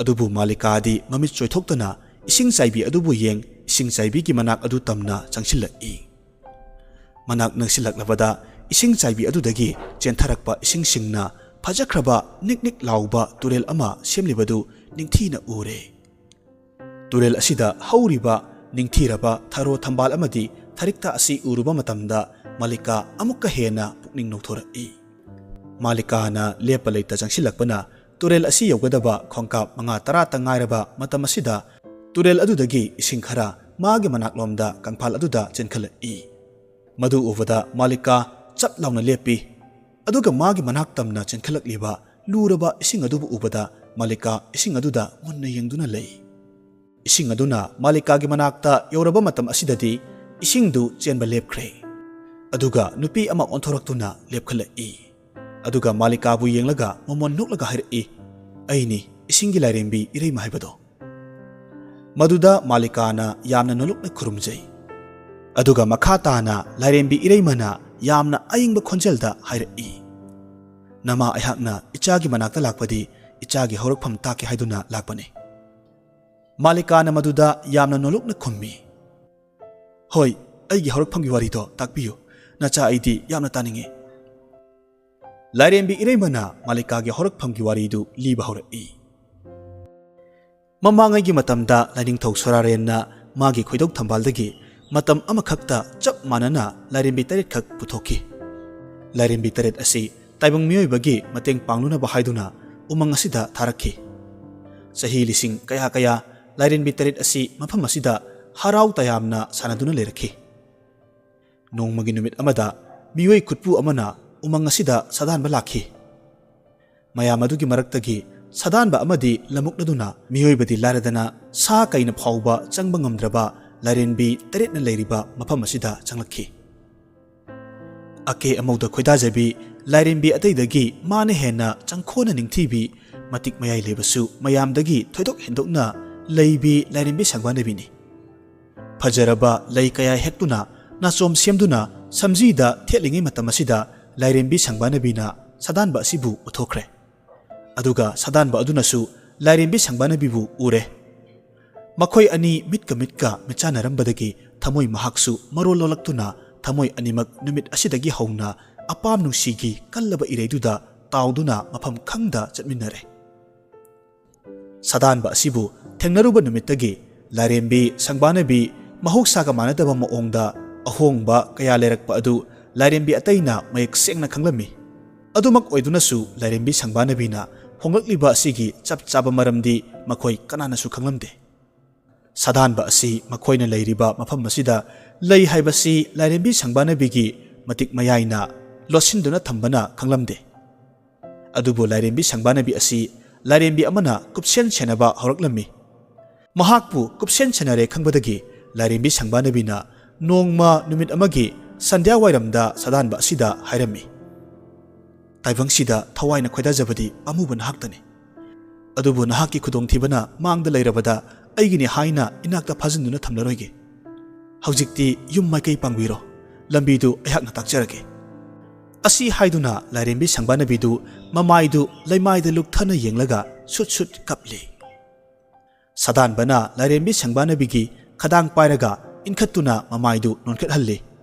ꯑꯗꯨꯕꯨ ꯃꯥꯂꯤꯀꯥꯗꯤ ꯃꯃꯤꯠ ꯆꯣꯏꯊꯣꯛꯇꯅ ꯏꯁꯤꯡ ꯆꯥꯏꯕꯤ ꯑꯗꯨꯕꯨ ꯌꯦꯡ, ꯏꯁꯤꯡ ꯆꯥꯏꯕꯤꯒꯤ ꯃꯅꯥꯛ ꯑꯗꯨ ꯇꯝꯅ ꯆꯪꯁꯤꯜꯂꯛꯏ꯫ ꯃꯅꯥꯛ ꯅꯛꯁꯤꯜꯂꯛꯂꯕꯗ ꯏꯁꯤꯡ ꯆꯥꯏꯕꯤ ꯑꯗꯨꯗꯒꯤ ꯆꯦꯟꯊꯔꯛꯄ ꯏꯁꯤꯡꯁꯤꯡꯅ ꯐꯖꯈ꯭ꯔꯕ ꯅꯤꯛ ꯅꯤꯛ ꯂꯥꯎꯕ ꯇꯨꯔꯦꯜ ꯑꯃ ꯁꯦꯝꯂꯤꯕꯗꯨ ꯅꯤꯡꯊꯤꯅ ꯎꯔꯦ꯫ ꯇꯨꯔꯦꯜ ꯑꯁꯤꯗ ꯍꯧꯔꯤꯕ ꯅꯤꯡꯊꯤꯔꯕ ꯊꯔꯣ ꯊꯝꯕꯥꯜ ꯑꯃꯗꯤ ꯊꯔꯤꯛꯇ ꯑꯁꯤ ꯎꯔꯨꯕ ꯃꯇꯝꯗ ꯃꯥꯂꯤꯀꯥ ꯑꯃꯨꯛꯀ ꯍꯦꯟꯅ ꯄꯨꯛꯅꯤꯡ ꯅꯧꯊꯣꯔꯛꯏ꯫ ꯃꯥꯂꯤꯀꯥꯅ ꯂꯦꯞꯄ ꯂꯩꯇ ꯆꯪꯁꯤꯜꯂꯛꯄꯅ ꯇꯨꯔꯦꯜ ꯑꯁꯤ ꯌꯧꯒꯗꯕ ꯈꯣꯡꯀꯥꯞ ꯃꯉꯥ ꯇꯔꯥꯇ ꯉꯥꯏꯔꯕ ꯃꯇꯝ ꯑꯁꯤꯗ ꯇꯨꯔꯦꯜ ꯑꯗꯨꯗꯒꯤ ꯏꯁꯤꯡ ꯈꯔ ꯃꯥꯒꯤ ꯃꯅꯥꯛꯂꯣꯝꯗ ꯀꯪꯐꯥꯜ ꯑꯗꯨꯗ ꯆꯦꯟꯈꯠꯂꯛꯏ꯫ ꯃꯗꯨ ꯎꯕꯗ ꯃꯥꯂꯤꯀꯥ ꯆꯞ ꯂꯥꯎꯅ ꯂꯦꯞꯄꯤ꯫ ꯑꯗꯨꯒ ꯃꯥꯒꯤ ꯃꯅꯥꯛ ꯇꯝꯅ ꯆꯦꯟꯈꯠꯂꯛꯂꯤꯕ ꯂꯨꯔꯕ ꯏꯁꯤꯡ ꯑꯗꯨꯕꯨ ꯎꯕꯗ ꯃꯥꯂꯤꯀꯥ ꯏꯁꯤꯡ ꯑꯗꯨꯗ ꯃꯨꯟꯅ ꯌꯦꯡꯗꯨꯅ ꯂꯩ꯫ ꯏꯁꯤꯡ ꯑꯗꯨꯅ ꯃꯥꯂꯤꯀꯥꯒꯤ ꯃꯅꯥꯛꯇ ꯌꯧꯔꯕ ꯃꯇꯝ ꯑꯁꯤꯗꯗꯤ ꯏꯁꯤꯡꯗꯨ ꯆꯦꯟꯕ ꯂꯦꯞꯈ꯭ꯔꯦ꯫ ꯑꯗꯨꯒ ꯅꯨꯄꯤ ꯑꯃ ꯑꯣꯟꯊꯣꯔꯛꯇꯨꯅ ꯂꯦꯞꯈꯠꯂꯛꯏ꯫ ꯑꯗꯨꯒ ꯃꯥꯂꯤꯀꯥꯕꯨ ꯌꯦꯡꯂꯒ ꯃꯃꯣꯟ ꯅꯣꯛꯂꯒ ꯍꯥꯏꯔꯛꯏ, "ꯑꯩꯅꯤ ꯏꯁꯤꯡꯒꯤ ꯂꯥꯏꯔꯦꯝꯕꯤ ꯏꯔꯩꯃ ꯍꯥꯏꯕꯗꯣ꯫" ꯃꯗꯨꯗ ꯃꯥꯂꯤꯀꯥꯅ ꯌꯥꯝꯅ ꯅꯣꯂꯨꯛꯅ ꯈꯨꯔꯨꯝꯖꯩ꯫ ꯑꯗꯨꯒ ꯃꯈꯥ ꯇꯥꯅ ꯂꯥꯏꯔꯦꯝꯕꯤ ꯏꯔꯩꯃꯅ ꯌꯥꯝꯅ ꯑꯏꯪꯕ ꯈꯣꯟꯖꯦꯜꯗ ꯍꯥꯏꯔꯛꯏ, "ꯅꯃꯥ ꯑꯩꯍꯥꯛꯅ ꯏꯆꯥꯒꯤ ꯃꯅꯥꯛꯇ ꯂꯥꯛꯄꯗꯤ ꯏꯆꯥꯒꯤ ꯍꯧꯔꯛꯐꯝ ꯇꯥꯛꯀꯦ ꯍꯥꯏꯗꯨꯅ ꯂꯥꯛꯄꯅꯤ꯫" ꯃꯥꯂꯤꯀꯥꯅ ꯃꯗꯨꯗ ꯌꯥꯝꯅ ꯅꯣꯂꯨꯛꯅ ꯈꯨꯝꯃꯤ, "ꯍꯣꯏ, ꯑꯩꯒꯤ ꯍꯧꯔꯛꯐꯝꯒꯤ ꯋꯥꯔꯤꯗꯣ ꯇꯥꯛꯄꯤꯌꯨ꯫ ꯅꯆꯥ ꯑꯩꯗꯤ ꯌꯥꯝꯅ ꯇꯥꯅꯤꯡꯏ꯫" ꯂꯥꯏꯔꯦꯝꯕꯤ ꯏꯔꯩꯃꯅ ꯃꯥꯂꯤꯀꯥꯒꯤ ꯍꯧꯔꯛꯐꯝꯒꯤ ꯋꯥꯔꯤꯗꯨ ꯂꯤꯕ ꯍꯧꯔꯛꯏ꯫ ꯃꯃꯥꯡꯉꯩꯒꯤ ꯃꯇꯝꯗ ꯂꯥꯏꯅꯤꯡꯊꯧ ꯁꯣꯔꯥꯔꯦꯟꯅ ꯃꯥꯒꯤ ꯈꯣꯏꯗꯧ ꯊꯝꯕꯥꯜꯗꯒꯤ ꯃꯇꯝ ꯑꯃꯈꯛꯇ ꯆꯞ ꯃꯥꯟꯅꯅ ꯂꯥꯏꯔꯦꯝꯕꯤ ꯇꯔꯦꯠꯈꯛ ꯄꯨꯊꯣꯛꯈꯤ꯫ ꯂꯥꯏꯔꯦꯝꯕꯤ ꯇꯔꯦꯠ ꯑꯁꯤ ꯇꯥꯏꯕꯪ ꯃꯤꯑꯣꯏꯕꯒꯤ ꯃꯇꯦꯡ ꯄꯥꯡꯂꯨꯅꯕ ꯍꯥꯏꯗꯨꯅ ꯎꯃꯪ ꯑꯁꯤꯗ ꯊꯥꯔꯛꯈꯤ꯫ ꯆꯍꯤ ꯂꯤꯁꯤꯡ ꯀꯌꯥ ꯀꯌꯥ ꯂꯥꯏꯔꯦꯝꯕꯤ ꯇꯔꯦꯠ ꯑꯁꯤ ꯃꯐꯝ ꯑꯁꯤꯗ ꯍꯔꯥꯎ ꯇꯌꯥꯝꯅ ꯁꯥꯟꯅꯗꯨꯅ ꯂꯩꯔꯛꯈꯤ꯫ ꯅꯣꯡꯃꯒꯤ ꯅꯨꯃꯤꯠ ꯑꯃꯗ ꯃꯤꯑꯣꯏ ꯈꯨꯠꯄꯨ ꯑꯃꯅ ꯎꯃꯪ ꯑꯁꯤꯗ ꯁꯥꯗꯥꯟꯕ ꯂꯥꯛꯈꯤ꯫ ꯃꯌꯥꯝ ꯑꯗꯨꯒꯤ ꯃꯔꯛꯇꯒꯤ ꯁꯥꯗꯥꯟꯕ ꯑꯃꯗꯤ ꯂꯝꯃꯨꯛꯅꯗꯨꯅ, ꯃꯤꯑꯣꯏꯕꯗꯤ ꯂꯥꯏꯔꯗꯅ ꯁꯥ ꯀꯩꯅ ꯐꯥꯎꯕ ꯆꯪꯕ ꯉꯝꯗ꯭ꯔꯕ ꯂꯥꯏꯔꯦꯝꯕꯤ ꯇꯔꯦꯠꯅ ꯂꯩꯔꯤꯕ ꯃꯐꯝ ꯑꯁꯤꯗ ꯆꯪꯂꯛꯈꯤ꯫ ꯑꯀꯦ ꯑꯃꯧꯗ ꯈꯣꯏꯗꯥꯖꯕꯤ ꯂꯥꯏꯔꯦꯝꯕꯤ ꯑꯇꯩꯗꯒꯤ ꯃꯥꯅ ꯍꯦꯟꯅ ꯆꯪꯈꯣꯟꯅ ꯅꯤꯡꯊꯤꯕꯤ, ꯃꯇꯤꯛ ꯃꯌꯥꯏ ꯂꯩꯕꯁꯨ ꯃꯌꯥꯝꯗꯒꯤ ꯊꯣꯏꯗꯣꯛ ꯍꯦꯟꯗꯣꯛꯅ ꯂꯩꯕꯤ ꯂꯥꯏꯔꯦꯝꯕꯤ ꯁꯪꯕꯥꯅꯕꯤꯅꯤ꯫ ꯐꯖꯔꯕ ꯂꯩ ꯀꯌꯥ ꯍꯦꯛꯇꯨꯅ ꯅꯥꯆꯣꯝ ꯁꯦꯝꯗꯨꯅ ꯁꯝꯖꯤꯗ ꯊꯦꯠꯂꯤꯉꯩ ꯃꯇꯝ ꯑꯁꯤꯗ ꯂꯥꯏꯔꯦꯝꯕꯤ ꯁꯪꯕꯥꯅꯕꯤꯅ ꯁꯥꯗꯥꯟꯕ ꯑꯁꯤꯕꯨ ꯎꯊꯣꯛꯈ꯭ꯔꯦ꯫ ꯑꯗꯨꯒ ꯁꯥꯗꯥꯟꯕ ꯑꯗꯨꯅꯁꯨ ꯂꯥꯏꯔꯦꯝꯕꯤ ꯁꯪꯕꯥꯅꯕꯤꯕꯨ ꯎꯔꯦ꯫ ꯃꯈꯣꯏ ꯑꯅꯤ ꯃꯤꯠꯀ ꯃꯤꯠꯀ ꯃꯤꯠꯆꯥꯟꯅꯔꯝꯕꯗꯒꯤ ꯊꯃꯣꯏ ꯃꯍꯥꯛꯁꯨ ꯃꯔꯣꯜ ꯂꯣꯜꯂꯛꯇꯨꯅ ꯊꯃꯣꯏ ꯑꯅꯤꯃꯛ ꯅꯨꯃꯤꯠ ꯑꯁꯤꯗꯒꯤ ꯍꯧꯅ ꯑꯄꯥꯝ ꯅꯨꯡꯁꯤꯒꯤ ꯀꯜꯂꯕ ꯏꯔꯩꯗꯨꯗ ꯇꯥꯎꯗꯨꯅ ꯃꯐꯝ ꯈꯪꯗ ꯆꯠꯃꯤꯟꯅꯔꯦ꯫ ꯁꯥꯗꯥꯟꯕ ꯑꯁꯤꯕꯨ ꯊꯦꯡꯅꯔꯨꯕ ꯅꯨꯃꯤꯠꯇꯒꯤ ꯂꯥꯏꯔꯦꯝꯕꯤ ꯁꯪꯕꯥꯅꯕꯤ ꯃꯍꯧꯁꯥꯒ ꯃꯥꯟꯅꯗꯕ ꯃꯑꯣꯡꯗ ꯑꯍꯣꯡꯕ ꯀꯌꯥ ꯂꯩꯔꯛꯄ ꯑꯗꯨ ꯂꯥꯏꯔꯦꯝꯕꯤ ꯑꯇꯩꯅ ꯃꯌꯦꯛ ꯁꯦꯡꯅ ꯈꯪꯂꯝꯃꯤ꯫ ꯑꯗꯨꯃꯛ ꯑꯣꯏꯗꯨꯅꯁꯨ ꯂꯥꯏꯔꯦꯝꯕꯤ ꯁꯪꯕꯥꯅꯕꯤꯅ ꯍꯣꯡꯂꯛꯂꯤꯕ ꯑꯁꯤꯒꯤ ꯆꯞ ꯆꯥꯕ ꯃꯔꯝꯗꯤ ꯃꯈꯣꯏ ꯀꯅꯥꯅꯁꯨ ꯈꯪꯂꯝꯗꯦ꯫ ꯁꯥꯗꯥꯟꯕ ꯑꯁꯤ ꯃꯈꯣꯏꯅ ꯂꯩꯔꯤꯕ ꯃꯐꯝ ꯑꯁꯤꯗ ꯂꯩ ꯍꯥꯏꯕꯁꯤ ꯂꯥꯏꯔꯦꯝꯕꯤ ꯁꯪꯕꯥꯅꯕꯤꯒꯤ ꯃꯇꯤꯛ ꯃꯌꯥꯏꯅ ꯂꯣꯠꯁꯤꯟꯗꯨꯅ ꯊꯝꯕꯅ ꯈꯪꯂꯝꯗꯦ꯫ ꯑꯗꯨꯕꯨ ꯂꯥꯏꯔꯦꯝꯕꯤ ꯁꯪꯕꯥꯅꯕꯤ ꯑꯁꯤ ꯂꯥꯏꯔꯦꯝꯕꯤ ꯑꯃꯅ ꯀꯨꯞꯁꯦꯟ ꯁꯦꯟꯅꯕ ꯍꯧꯔꯛꯂꯝꯃꯤ꯫ ꯃꯍꯥꯛꯄꯨ ꯀꯨꯞꯁꯦꯟ ꯁꯦꯟꯅꯔꯦ ꯈꯪꯕꯗꯒꯤ ꯂꯥꯏꯔꯦꯝꯕꯤ ꯁꯪꯕꯥꯅꯕꯤꯅ ꯅꯣꯡꯃ ꯅꯨꯃꯤꯠ ꯑꯃꯒꯤ ꯁꯟꯙ꯭ꯌꯥ ꯋꯥꯏꯔꯝꯗ ꯁꯥꯗꯥꯟꯕ ꯑꯁꯤꯗ ꯍꯥꯏꯔꯝꯃꯤ, "ꯇꯥꯏꯕꯪꯁꯤꯗ ꯊꯋꯥꯏꯅ ꯈꯣꯏꯗꯥꯖꯕꯗꯤ ꯑꯃꯨꯕ ꯅꯍꯥꯛꯇꯅꯤ꯫ ꯑꯗꯨꯕꯨ ꯅꯍꯥꯛꯀꯤ ꯈꯨꯗꯣꯡꯊꯤꯕꯅ ꯃꯥꯡꯗ ꯂꯩꯔꯕꯗ ꯑꯩꯒꯤꯅꯤ ꯍꯥꯏꯅ ꯏꯅꯥꯛꯇ ꯐꯥꯖꯤꯟꯗꯨꯅ ꯊꯝꯂꯔꯣꯏꯒꯦ꯫ ꯍꯧꯖꯤꯛꯇꯤ ꯌꯨꯝ ꯃꯥꯏꯀꯩ ꯄꯥꯡꯕꯤꯔꯣ, ꯂꯝꯕꯤꯗꯨ ꯑꯩꯍꯥꯛꯅ ꯇꯥꯛꯆꯔꯒꯦ"꯫ ꯑꯁꯤ ꯍꯥꯏꯗꯨꯅ ꯂꯥꯏꯔꯦꯝꯕꯤ ꯁꯪꯕꯥꯅꯕꯤꯗꯨ ꯃꯃꯥꯏꯗꯨ ꯂꯩꯃꯥꯏꯗ ꯂꯨꯞꯊꯅ ꯌꯦꯡꯂꯒ ꯁꯨꯠ ꯁꯨꯠ ꯀꯞꯂꯤ꯫ ꯁꯥꯗꯥꯟꯕꯅ ꯂꯥꯏꯔꯦꯝꯕꯤ ꯁꯪꯕꯥꯅꯕꯤꯒꯤ ꯈꯗꯥꯡ ꯄꯥꯏꯔꯒ ꯏꯟꯈꯠꯇꯨꯅ ꯃꯃꯥꯏꯗꯨ ꯅꯣꯟꯈꯠꯍꯜꯂꯤ꯫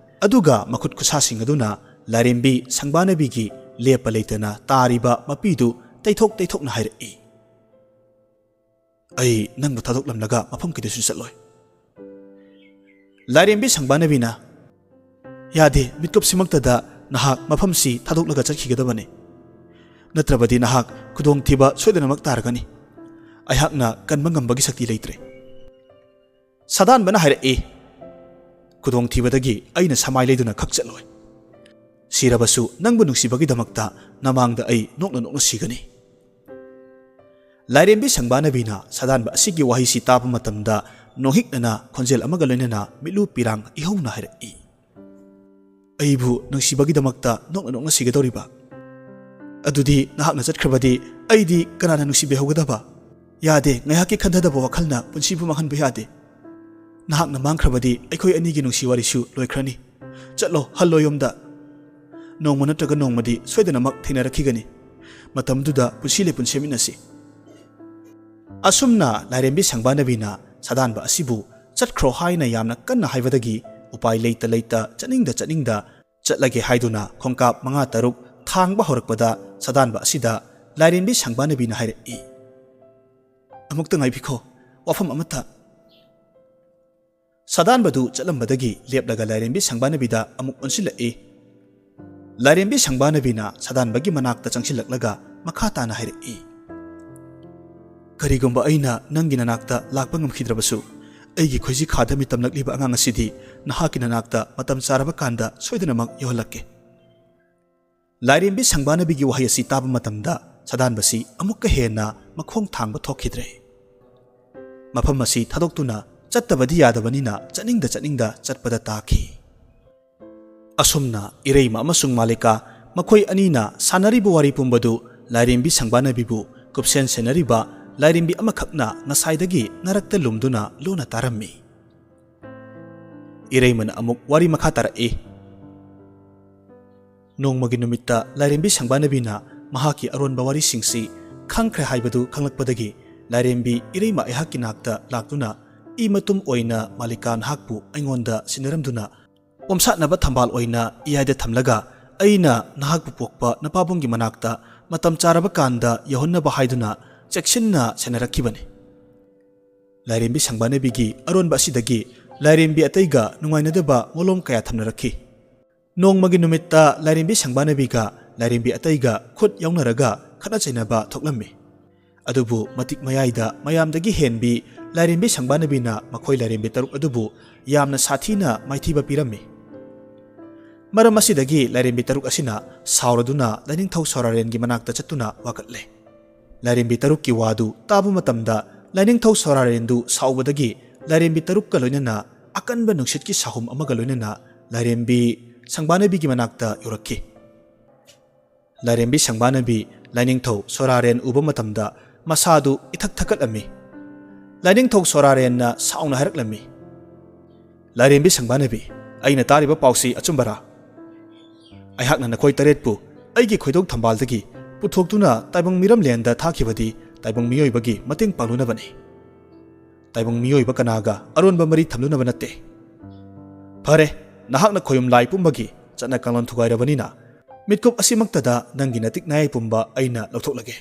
ꯑꯗꯨꯒ ꯃꯈꯨꯠ ꯈꯨꯠꯁꯥꯁꯤꯡ ꯑꯗꯨꯅ ꯂꯥꯏꯔꯦꯝꯕꯤ ꯁꯪꯕꯥꯅꯕꯤꯒꯤ ꯂꯦꯞꯄ ꯂꯩꯇꯅ ꯇꯥꯔꯤꯕ ꯃꯄꯤꯗꯨ ꯇꯩꯊꯣꯛ ꯇꯩꯊꯣꯛꯅ ꯍꯥꯏꯔꯛꯏ, "ꯑꯩ ꯅꯪꯕꯨ ꯊꯥꯗꯣꯛꯂꯝꯂꯒ ꯃꯐꯝ ꯀꯩꯗꯁꯨ ꯆꯠꯂꯣꯏ"꯫ ꯂꯥꯏꯔꯦꯝꯕꯤ ꯁꯪꯕꯥꯅꯕꯤꯅ, "ꯌꯥꯗꯦ, ꯃꯤꯠꯀꯨꯞꯁꯤꯃꯛꯇꯗ ꯅꯍꯥꯛ ꯃꯐꯝꯁꯤ ꯊꯥꯗꯣꯛꯂꯒ ꯆꯠꯈꯤꯒꯗꯕꯅꯤ꯫ ꯅꯠꯇ꯭ꯔꯕꯗꯤ ꯅꯍꯥꯛ ꯈꯨꯗꯣꯡꯊꯤꯕ ꯁꯣꯏꯗꯅꯃꯛ ꯇꯥꯔꯒꯅꯤ꯫ ꯑꯩꯍꯥꯛꯅ ꯀꯟꯕ ꯉꯝꯕꯒꯤ ꯁꯛꯇꯤ ꯂꯩꯇ꯭ꯔꯦ"꯫ ꯁꯥꯗꯥꯟꯕꯅ ꯍꯥꯏꯔꯛꯏ, "ꯈꯨꯗꯣꯡꯊꯤꯕꯗꯒꯤ ꯑꯩꯅ ꯁꯃꯥꯏ ꯂꯩꯗꯨꯅ ꯈꯛ ꯆꯠꯂꯣꯏ꯫ ꯁꯤꯔꯕꯁꯨ ꯅꯪꯕꯨ ꯅꯨꯡꯁꯤꯕꯒꯤꯗꯃꯛꯇ ꯅꯃꯥꯡꯗ ꯑꯩ ꯅꯣꯛꯅ ꯅꯣꯛꯅ ꯁꯤꯒꯅꯤ"꯫ ꯂꯥꯏꯔꯦꯝꯕꯤ ꯁꯪꯕꯥꯅꯕꯤꯅ ꯁꯥꯗꯥꯟꯕ ꯑꯁꯤꯒꯤ ꯋꯥꯍꯩꯁꯤ ꯇꯥꯕ ꯃꯇꯝꯗ ꯅꯣꯛꯍꯤꯛꯅꯅ ꯈꯣꯟꯖꯦꯜ ꯑꯃꯒ ꯂꯣꯏꯅꯅ ꯃꯤꯠꯂꯨ ꯄꯤꯔꯥꯡ ꯏꯍꯧꯅ ꯍꯥꯏꯔꯛꯏ, "ꯑꯩꯕꯨ ꯅꯨꯡꯁꯤꯕꯒꯤꯗꯃꯛꯇ ꯅꯣꯛꯅ ꯅꯣꯛꯅ ꯁꯤꯒꯗꯧꯔꯤꯕ? ꯑꯗꯨꯗꯤ ꯅꯍꯥꯛꯅ ꯆꯠꯈ꯭ꯔꯕꯗꯤ ꯑꯩꯗꯤ ꯀꯅꯥꯅ ꯅꯨꯡꯁꯤꯕꯤꯍꯧꯒꯗꯕ? ꯌꯥꯗꯦ, ꯉꯥꯏꯍꯥꯛꯀꯤ ꯈꯟꯊꯗꯕ ꯋꯥꯈꯜꯅ ꯄꯨꯟꯁꯤꯕꯨ ꯃꯥꯡꯍꯟꯕ ꯌꯥꯗꯦ꯫ ꯅꯍꯥꯛꯅ ꯃꯥꯡꯈ꯭ꯔꯕꯗꯤ ꯑꯩꯈꯣꯏ ꯑꯅꯤꯒꯤ ꯅꯨꯡꯁꯤ ꯋꯥꯔꯤꯁꯨ ꯂꯣꯏꯈ꯭ꯔꯅꯤ꯫ ꯆꯠꯂꯣ, ꯍꯜꯂꯣ ꯌꯨꯝꯗ꯫ ꯅꯣꯡꯃ ꯅꯠꯇ꯭ꯔꯒ ꯅꯣꯡꯃꯗꯤ ꯁꯣꯏꯗꯅꯃꯛ ꯊꯦꯡꯅꯔꯛꯈꯤꯒꯅꯤ꯫ ꯃꯇꯝꯗꯨꯗ ꯄꯨꯟꯁꯤ ꯂꯦꯞꯄꯨꯟ ꯁꯦꯝꯃꯤꯟꯅꯁꯤ"꯫ ꯑꯁꯨꯝꯅ ꯂꯥꯏꯔꯦꯝꯕꯤ ꯁꯪꯕꯥꯅꯕꯤꯅ ꯁꯥꯗꯥꯟꯕ ꯑꯁꯤꯕꯨ ꯆꯠꯈ꯭ꯔꯣ ꯍꯥꯏꯅ ꯌꯥꯝꯅ ꯀꯟꯅ ꯍꯥꯏꯕꯗꯒꯤ ꯎꯄꯥꯏ ꯂꯩꯇ ꯂꯩꯇ ꯆꯠꯅꯤꯡꯗ ꯆꯠꯅꯤꯡꯗ ꯆꯠꯂꯒꯦ ꯍꯥꯏꯗꯨꯅ ꯈꯣꯡꯀꯥꯞ ꯃꯉꯥ ꯇꯔꯨꯛ ꯊꯥꯡꯕ ꯍꯧꯔꯛꯄꯗ ꯁꯥꯗꯥꯟꯕ ꯑꯁꯤꯗ ꯂꯥꯏꯔꯦꯝꯕꯤ ꯁꯪꯕꯥꯅꯕꯤꯅ ꯍꯥꯏꯔꯛꯏ, "ꯑꯃꯨꯛꯇ ꯉꯥꯏꯕꯤꯈꯣ, ꯋꯥꯐꯝ ꯑꯃꯠꯇ"꯫ ꯁꯥꯗꯥꯟꯕꯗꯨ ꯆꯠꯂꯝꯕꯗꯒꯤ ꯂꯦꯞꯂꯒ ꯂꯥꯏꯔꯦꯝꯕꯤ ꯁꯪꯕꯥꯅꯕꯤꯗ ꯑꯃꯨꯛ ꯑꯣꯟꯁꯤꯜꯂꯛꯏ꯫ ꯂꯥꯏꯔꯦꯝꯕꯤ ꯁꯪꯕꯥꯅꯕꯤꯅ ꯁꯥꯗꯥꯟꯕꯒꯤ ꯃꯅꯥꯛꯇ ꯆꯪꯁꯤꯜꯂꯛꯂꯒ ꯃꯈꯥ ꯇꯥꯅ ꯍꯥꯏꯔꯛꯏ, "ꯀꯔꯤꯒꯨꯝꯕ ꯑꯩꯅ ꯅꯪꯒꯤ ꯅꯅꯥꯛꯇ ꯂꯥꯛꯄ ꯉꯝꯈꯤꯗ꯭ꯔꯕꯁꯨ, ꯑꯩꯒꯤ ꯈꯣꯏꯖꯤ ꯈꯥꯗ ꯃꯤꯠ ꯇꯝꯂꯛꯂꯤꯕ ꯑꯉꯥꯡ ꯑꯁꯤꯗꯤ ꯅꯍꯥꯛꯀꯤ ꯅꯅꯥꯛꯇ ꯃꯇꯝ ꯆꯥꯔꯕ ꯀꯥꯟꯗ ꯁꯣꯏꯗꯅꯃꯛ ꯌꯧꯍꯜꯂꯛꯀꯦ"꯫ ꯂꯥꯏꯔꯦꯝꯕꯤ ꯁꯪꯕꯥꯅꯕꯤꯒꯤ ꯋꯥꯍꯩ ꯑꯁꯤ ꯇꯥꯕ ꯃꯇꯝꯗ ꯁꯥꯗꯥꯟꯕꯁꯤ ꯑꯃꯨꯛꯀ ꯍꯦꯟꯅ ꯃꯈꯣꯡ ꯊꯥꯡꯕ ꯊꯣꯛꯈꯤꯗ꯭ꯔꯦ꯫ ꯃꯐꯝ ꯑꯁꯤ ꯊꯥꯗꯣꯛꯇꯨꯅ ꯆꯠꯇꯕꯗꯤ ꯌꯥꯗꯕꯅꯤꯅ ꯆꯠꯅꯤꯡꯗ ꯆꯠꯅꯤꯡꯗ ꯆꯠꯄꯗ ꯇꯥꯈꯤ꯫ ꯑꯁꯨꯝꯅ ꯏꯔꯩꯃ ꯑꯃꯁꯨꯡ ꯃꯥꯂꯤꯀꯥ ꯃꯈꯣꯏ ꯑꯅꯤꯅ ꯁꯥꯟꯅꯔꯤꯕ ꯋꯥꯔꯤ ꯄꯨꯝꯕꯗꯨ ꯂꯥꯏꯔꯦꯝꯕꯤ ꯁꯪꯕꯥꯅꯕꯤꯕꯨ ꯀꯨꯞꯁꯦꯟ ꯁꯦꯟꯅꯔꯤꯕ ꯂꯥꯏꯔꯦꯝꯕꯤ ꯑꯃꯈꯛꯅ ꯉꯁꯥꯏꯗꯒꯤ ꯅꯥꯔꯛꯇ ꯂꯨꯝꯗꯨꯅ ꯂꯨꯅ ꯇꯥꯔꯝꯃꯤ꯫ ꯏꯔꯩꯃꯅ ꯑꯃꯨꯛ ꯋꯥꯔꯤ ꯃꯈꯥ ꯇꯥꯔꯛꯏ꯫ ꯅꯣꯡꯃꯒꯤ ꯅꯨꯃꯤꯠꯇ ꯂꯥꯏꯔꯦꯝꯕꯤ ꯁꯪꯕꯥꯅꯕꯤꯅ ꯃꯍꯥꯛꯀꯤ ꯑꯔꯣꯟꯕ ꯋꯥꯔꯤꯁꯤꯡꯁꯤ ꯈꯪꯈ꯭ꯔꯦ ꯍꯥꯏꯕꯗꯨ ꯈꯪꯂꯛꯄꯗꯒꯤ ꯂꯥꯏꯔꯦꯝꯕꯤ ꯏꯔꯩꯃ ꯑꯩꯍꯥꯛꯀꯤ ꯅꯥꯛꯇ ꯂꯥꯛꯇꯨꯅ ꯏ ꯃꯇꯨꯝ ꯑꯣꯏꯅ ꯃꯥꯂꯤꯀꯥ ꯅꯍꯥꯛꯄꯨ ꯑꯩꯉꯣꯟꯗ ꯁꯤꯟꯅꯔꯝꯗꯨꯅ ꯄꯣꯝꯁꯥꯠꯅꯕ ꯊꯝꯕꯥꯜ ꯑꯣꯏꯅ ꯏꯌꯥꯏꯗ ꯊꯝꯂꯒ ꯑꯩꯅ ꯅꯍꯥꯛꯄꯨ ꯄꯣꯛꯄ ꯅꯄꯥꯕꯨꯡꯒꯤ ꯃꯅꯥꯛꯇ ꯃꯇꯝ ꯆꯥꯔꯕ ꯀꯥꯟꯗ ꯌꯧꯍꯟꯅꯕ ꯍꯥꯏꯗꯨꯅ ꯆꯦꯛꯁꯤꯟꯅ ꯁꯦꯟꯅꯔꯛꯈꯤꯕꯅꯤ꯫ ꯂꯥꯏꯔꯦꯝꯕꯤ ꯁꯪꯕꯥꯅꯕꯤꯒꯤ ꯑꯔꯣꯟꯕ ꯑꯁꯤꯗꯒꯤ ꯂꯥꯏꯔꯦꯝꯕꯤ ꯑꯇꯩꯒ ꯅꯨꯡꯉꯥꯏꯅꯗꯕ ꯃꯣꯂꯣꯝ ꯀꯌꯥ ꯊꯝꯅꯔꯛꯈꯤ꯫ ꯅꯣꯡꯃꯒꯤ ꯅꯨꯃꯤꯠꯇ ꯂꯥꯏꯔꯦꯝꯕꯤ ꯁꯪꯕꯥꯅꯕꯤꯒ ꯂꯥꯏꯔꯦꯝꯕꯤ ꯑꯇꯩꯒ ꯈꯨꯠ ꯌꯥꯎꯅꯔꯒ ꯈꯠꯅ ꯆꯩꯅꯕ ꯊꯣꯛꯂꯝꯃꯤ꯫ ꯑꯗꯨꯕꯨ ꯃꯇꯤꯛ ꯃꯌꯥꯏꯗ ꯃꯌꯥꯝꯗꯒꯤ ꯍꯦꯟꯕꯤ ꯂꯥꯏꯔꯦꯝꯕꯤ ꯁꯪꯕꯥꯅꯕꯤꯅ ꯃꯈꯣꯏ ꯂꯥꯏꯔꯦꯝꯕꯤ ꯇꯔꯨꯛ ꯑꯗꯨꯕꯨ ꯌꯥꯝꯅ ꯁꯥꯊꯤꯅ ꯃꯥꯏꯊꯤꯕ ꯄꯤꯔꯝꯃꯤ꯫ ꯃꯔꯝ ꯑꯁꯤꯗꯒꯤ ꯂꯥꯏꯔꯦꯝꯕꯤ ꯇꯔꯨꯛ ꯑꯁꯤꯅ ꯁꯥꯎꯔꯗꯨꯅ ꯂꯥꯏꯅꯤꯡꯊꯧ ꯁꯣꯔꯥꯔꯦꯟꯒꯤ ꯃꯅꯥꯛꯇ ꯆꯠꯇꯨꯅ ꯋꯥꯀꯠꯂꯦ꯫ ꯂꯥꯏꯔꯦꯝꯕꯤ ꯇꯔꯨꯛꯀꯤ ꯋꯥꯗꯨ ꯇꯥꯕ ꯃꯇꯝꯗ ꯂꯥꯏꯅꯤꯡꯊꯧ ꯁꯣꯔꯥꯔꯦꯟꯗꯨ ꯁꯥꯎꯕꯗꯒꯤ ꯂꯥꯏꯔꯦꯝꯕꯤ ꯇꯔꯨꯛꯀ ꯂꯣꯏꯅꯅ ꯑꯀꯟꯕ ꯅꯨꯡꯁꯤꯠꯀꯤ ꯁꯥꯍꯨꯝ ꯑꯃꯒ ꯂꯣꯏꯅꯅ ꯂꯥꯏꯔꯦꯝꯕꯤ ꯁꯪꯕꯥꯅꯕꯤꯒꯤ ꯃꯅꯥꯛꯇ ꯌꯧꯔꯛꯈꯤ꯫ ꯂꯥꯏꯔꯦꯝꯕꯤ ꯁꯪꯕꯥꯅꯕꯤ ꯂꯥꯏꯅꯤꯡꯊꯧ ꯁꯣꯔꯥꯔꯦꯟ ꯎꯕ ꯃꯇꯝꯗ ꯃꯁꯥꯗꯨ ꯏꯊꯛ ꯊꯛꯀꯠꯂꯝꯃꯤ꯫ ꯂꯥꯏꯅꯤꯡꯊꯧ ꯁꯣꯔꯥꯔꯦꯟꯅ ꯁꯥꯎꯅ ꯍꯥꯏꯔꯛꯂꯝꯃꯤ, "ꯂꯥꯏꯔꯦꯝꯕꯤ ꯁꯪꯕꯥꯅꯕꯤ, ꯑꯩꯅ ꯇꯥꯔꯤꯕ ꯄꯥꯎꯁꯤ ꯑꯆꯨꯝꯕꯔꯥ? ꯑꯩꯍꯥꯛꯅ ꯅꯈꯣꯏ ꯇꯔꯦꯠꯄꯨ ꯑꯩꯒꯤ ꯈꯣꯏꯗꯧ ꯊꯝꯕꯥꯜꯗꯒꯤ ꯄꯨꯊꯣꯛꯇꯨꯅ ꯇꯥꯏꯕꯪ ꯃꯤꯔꯝꯂꯦꯟꯗ ꯊꯥꯈꯤꯕꯗꯤ ꯇꯥꯏꯕꯪ ꯃꯤꯑꯣꯏꯕꯒꯤ ꯃꯇꯦꯡ ꯄꯥꯡꯂꯨꯅꯕꯅꯤ꯫ ꯇꯥꯏꯕꯪ ꯃꯤꯑꯣꯏꯕ ꯀꯅꯥꯒ ꯑꯔꯣꯟꯕ ꯃꯔꯤ ꯊꯝꯂꯨꯅꯕ ꯅꯠꯇꯦ꯫ ꯐꯔꯦ, ꯅꯍꯥꯛꯅ ꯈꯣꯌꯨꯝ ꯂꯥꯏ ꯄꯨꯝꯕꯒꯤ ꯆꯠꯅ ꯀꯥꯡꯂꯣꯟ ꯊꯨꯒꯥꯏꯔꯕꯅꯤꯅ ꯃꯤꯠꯀꯨꯞ ꯑꯁꯤꯃꯛꯇꯗ ꯅꯪꯒꯤ ꯅꯇꯤꯛ ꯅꯌꯥꯏ ꯄꯨꯝꯕ ꯑꯩꯅ ꯂꯧꯊꯣꯛꯂꯒꯦ꯫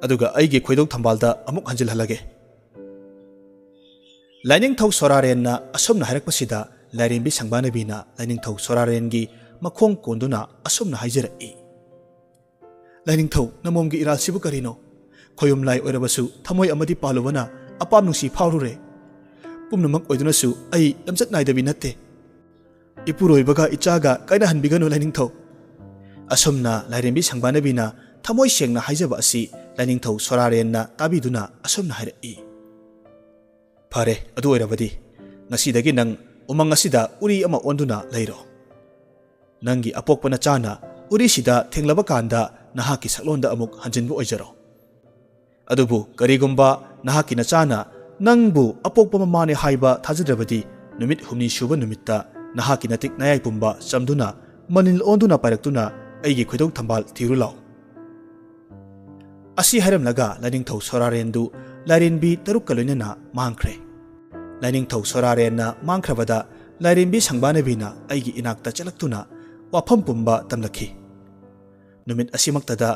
ꯑꯗꯨꯒ ꯑꯩꯒꯤ ꯈꯣꯏꯗꯧ ꯊꯝꯕꯥꯜꯗ ꯑꯃꯨꯛ ꯍꯟꯖꯤꯜꯍꯜꯂꯒꯦ꯫" ꯂꯥꯏꯅꯤꯡꯊꯧ ꯁꯣꯔꯥꯔꯦꯟꯅ ꯑꯁꯨꯝꯅ ꯍꯥꯏꯔꯛꯄꯁꯤꯗ ꯂꯥꯏꯔꯦꯝꯕꯤ ꯁꯪꯕꯥꯅꯕꯤꯅ ꯂꯥꯏꯅꯤꯡꯊꯧ ꯁꯣꯔꯥꯔꯦꯟꯒꯤ ꯃꯈꯣꯡ ꯀꯣꯟꯗꯨꯅ ꯑꯁꯨꯝꯅ ꯍꯥꯏꯖꯔꯛꯏ, "ꯂꯥꯏꯅꯤꯡꯊꯧ, ꯅꯃꯣꯝꯒꯤ ꯏꯔꯥꯜꯁꯤꯕꯨ ꯀꯔꯤꯅꯣ? ꯈꯣꯌꯨꯝ ꯂꯥꯏ ꯑꯣꯏꯔꯕꯁꯨ ꯊꯃꯣꯏ ꯑꯃꯗꯤ ꯄꯥꯜꯂꯨꯕꯅ ꯑꯄꯥꯝ ꯅꯨꯡꯁꯤ ꯐꯥꯎꯔꯨꯔꯦ꯫ ꯄꯨꯝꯅꯃꯛ ꯑꯣꯏꯗꯨꯅꯁꯨ ꯑꯩ ꯂꯝꯆꯠ ꯅꯥꯏꯗꯕꯤ ꯅꯠꯇꯦ꯫ ꯏꯄꯨꯔꯣꯏꯕꯒ ꯏꯆꯥꯒ ꯀꯥꯏꯅꯍꯟꯕꯤꯒꯅꯨ ꯂꯥꯏꯅꯤꯡꯊꯧ꯫" ꯑꯁꯨꯝꯅ ꯂꯥꯏꯔꯦꯝꯕꯤ ꯁꯪꯕꯥꯅꯕꯤꯅ ꯊꯃꯣꯏ ꯁꯦꯡꯅ ꯍꯥꯏꯖꯕ ꯑꯁꯤ ꯂꯥꯏꯅꯤꯡꯊꯧ ꯁꯣꯔꯥꯔꯦꯟꯅ ꯇꯥꯕꯤꯗꯨꯅ ꯑꯁꯨꯝꯅ ꯍꯥꯏꯔꯛꯏ, "ꯐꯔꯦ, ꯑꯗꯨ ꯑꯣꯏꯔꯕꯗꯤ ꯉꯁꯤꯗꯒꯤ ꯅꯪ ꯎꯃꯪ ꯑꯁꯤꯗ ꯎꯔꯤ ꯑꯃ ꯑꯣꯟꯗꯨꯅ ꯂꯩꯔꯣ꯫ ꯅꯪꯒꯤ ꯑꯄꯣꯛꯄ ꯅꯆꯥꯅ ꯎꯔꯤꯁꯤꯗ ꯊꯦꯡꯂꯕ ꯀꯥꯟꯗ ꯅꯍꯥꯛꯀꯤ ꯁꯛꯂꯣꯟꯗ ꯑꯃꯨꯛ ꯍꯟꯖꯤꯟꯕ ꯑꯣꯏꯖꯔꯣ꯫ ꯑꯗꯨꯕꯨ ꯀꯔꯤꯒꯨꯝꯕ ꯅꯍꯥꯛꯀꯤ ꯅꯆꯥꯅ ꯅꯪꯕꯨ ꯑꯄꯣꯛꯄ ꯃꯃꯥꯅꯦ ꯍꯥꯏꯕ ꯊꯥꯖꯗ꯭ꯔꯕꯗꯤ, ꯅꯨꯃꯤꯠ ꯍꯨꯝꯅꯤ ꯁꯨꯕ ꯅꯨꯃꯤꯠꯇ ꯅꯍꯥꯛꯀꯤ ꯅꯇꯤꯛ ꯅꯌꯥꯏ ꯄꯨꯝꯕ ꯆꯝꯗꯨꯅ ꯃꯅꯤꯜ ꯑꯣꯟꯗꯨꯅ ꯄꯥꯏꯔꯛꯇꯨꯅ ꯑꯩꯒꯤ ꯈꯣꯏꯗꯧ ꯊꯝꯕꯥꯜ ꯊꯤꯔꯨ ꯂꯥꯎ꯫" ꯑꯁꯤ ꯍꯥꯏꯔꯝꯂꯒ ꯂꯥꯏꯅꯤꯡꯊꯧ ꯁꯣꯔꯥꯔꯦꯟꯗꯨ ꯂꯥꯏꯔꯦꯝꯕꯤ ꯇꯔꯨꯛꯀ ꯂꯣꯏꯅꯅ ꯃꯥꯡꯈ꯭ꯔꯦ꯫ ꯂꯥꯏꯅꯤꯡꯊꯧ ꯁꯣꯔꯥꯔꯦꯟꯅ ꯃꯥꯡꯈ꯭ꯔꯕꯗ ꯂꯥꯏꯔꯦꯝꯕꯤ ꯁꯪꯕꯥꯅꯕꯤꯅ ꯑꯩꯒꯤ ꯏꯅꯥꯛꯇ ꯆꯠꯂꯛꯇꯨꯅ ꯋꯥꯐꯝ ꯄꯨꯝꯕ ꯇꯝꯂꯛꯈꯤ꯫ ꯅꯨꯃꯤꯠ ꯑꯁꯤꯃꯛꯇꯗ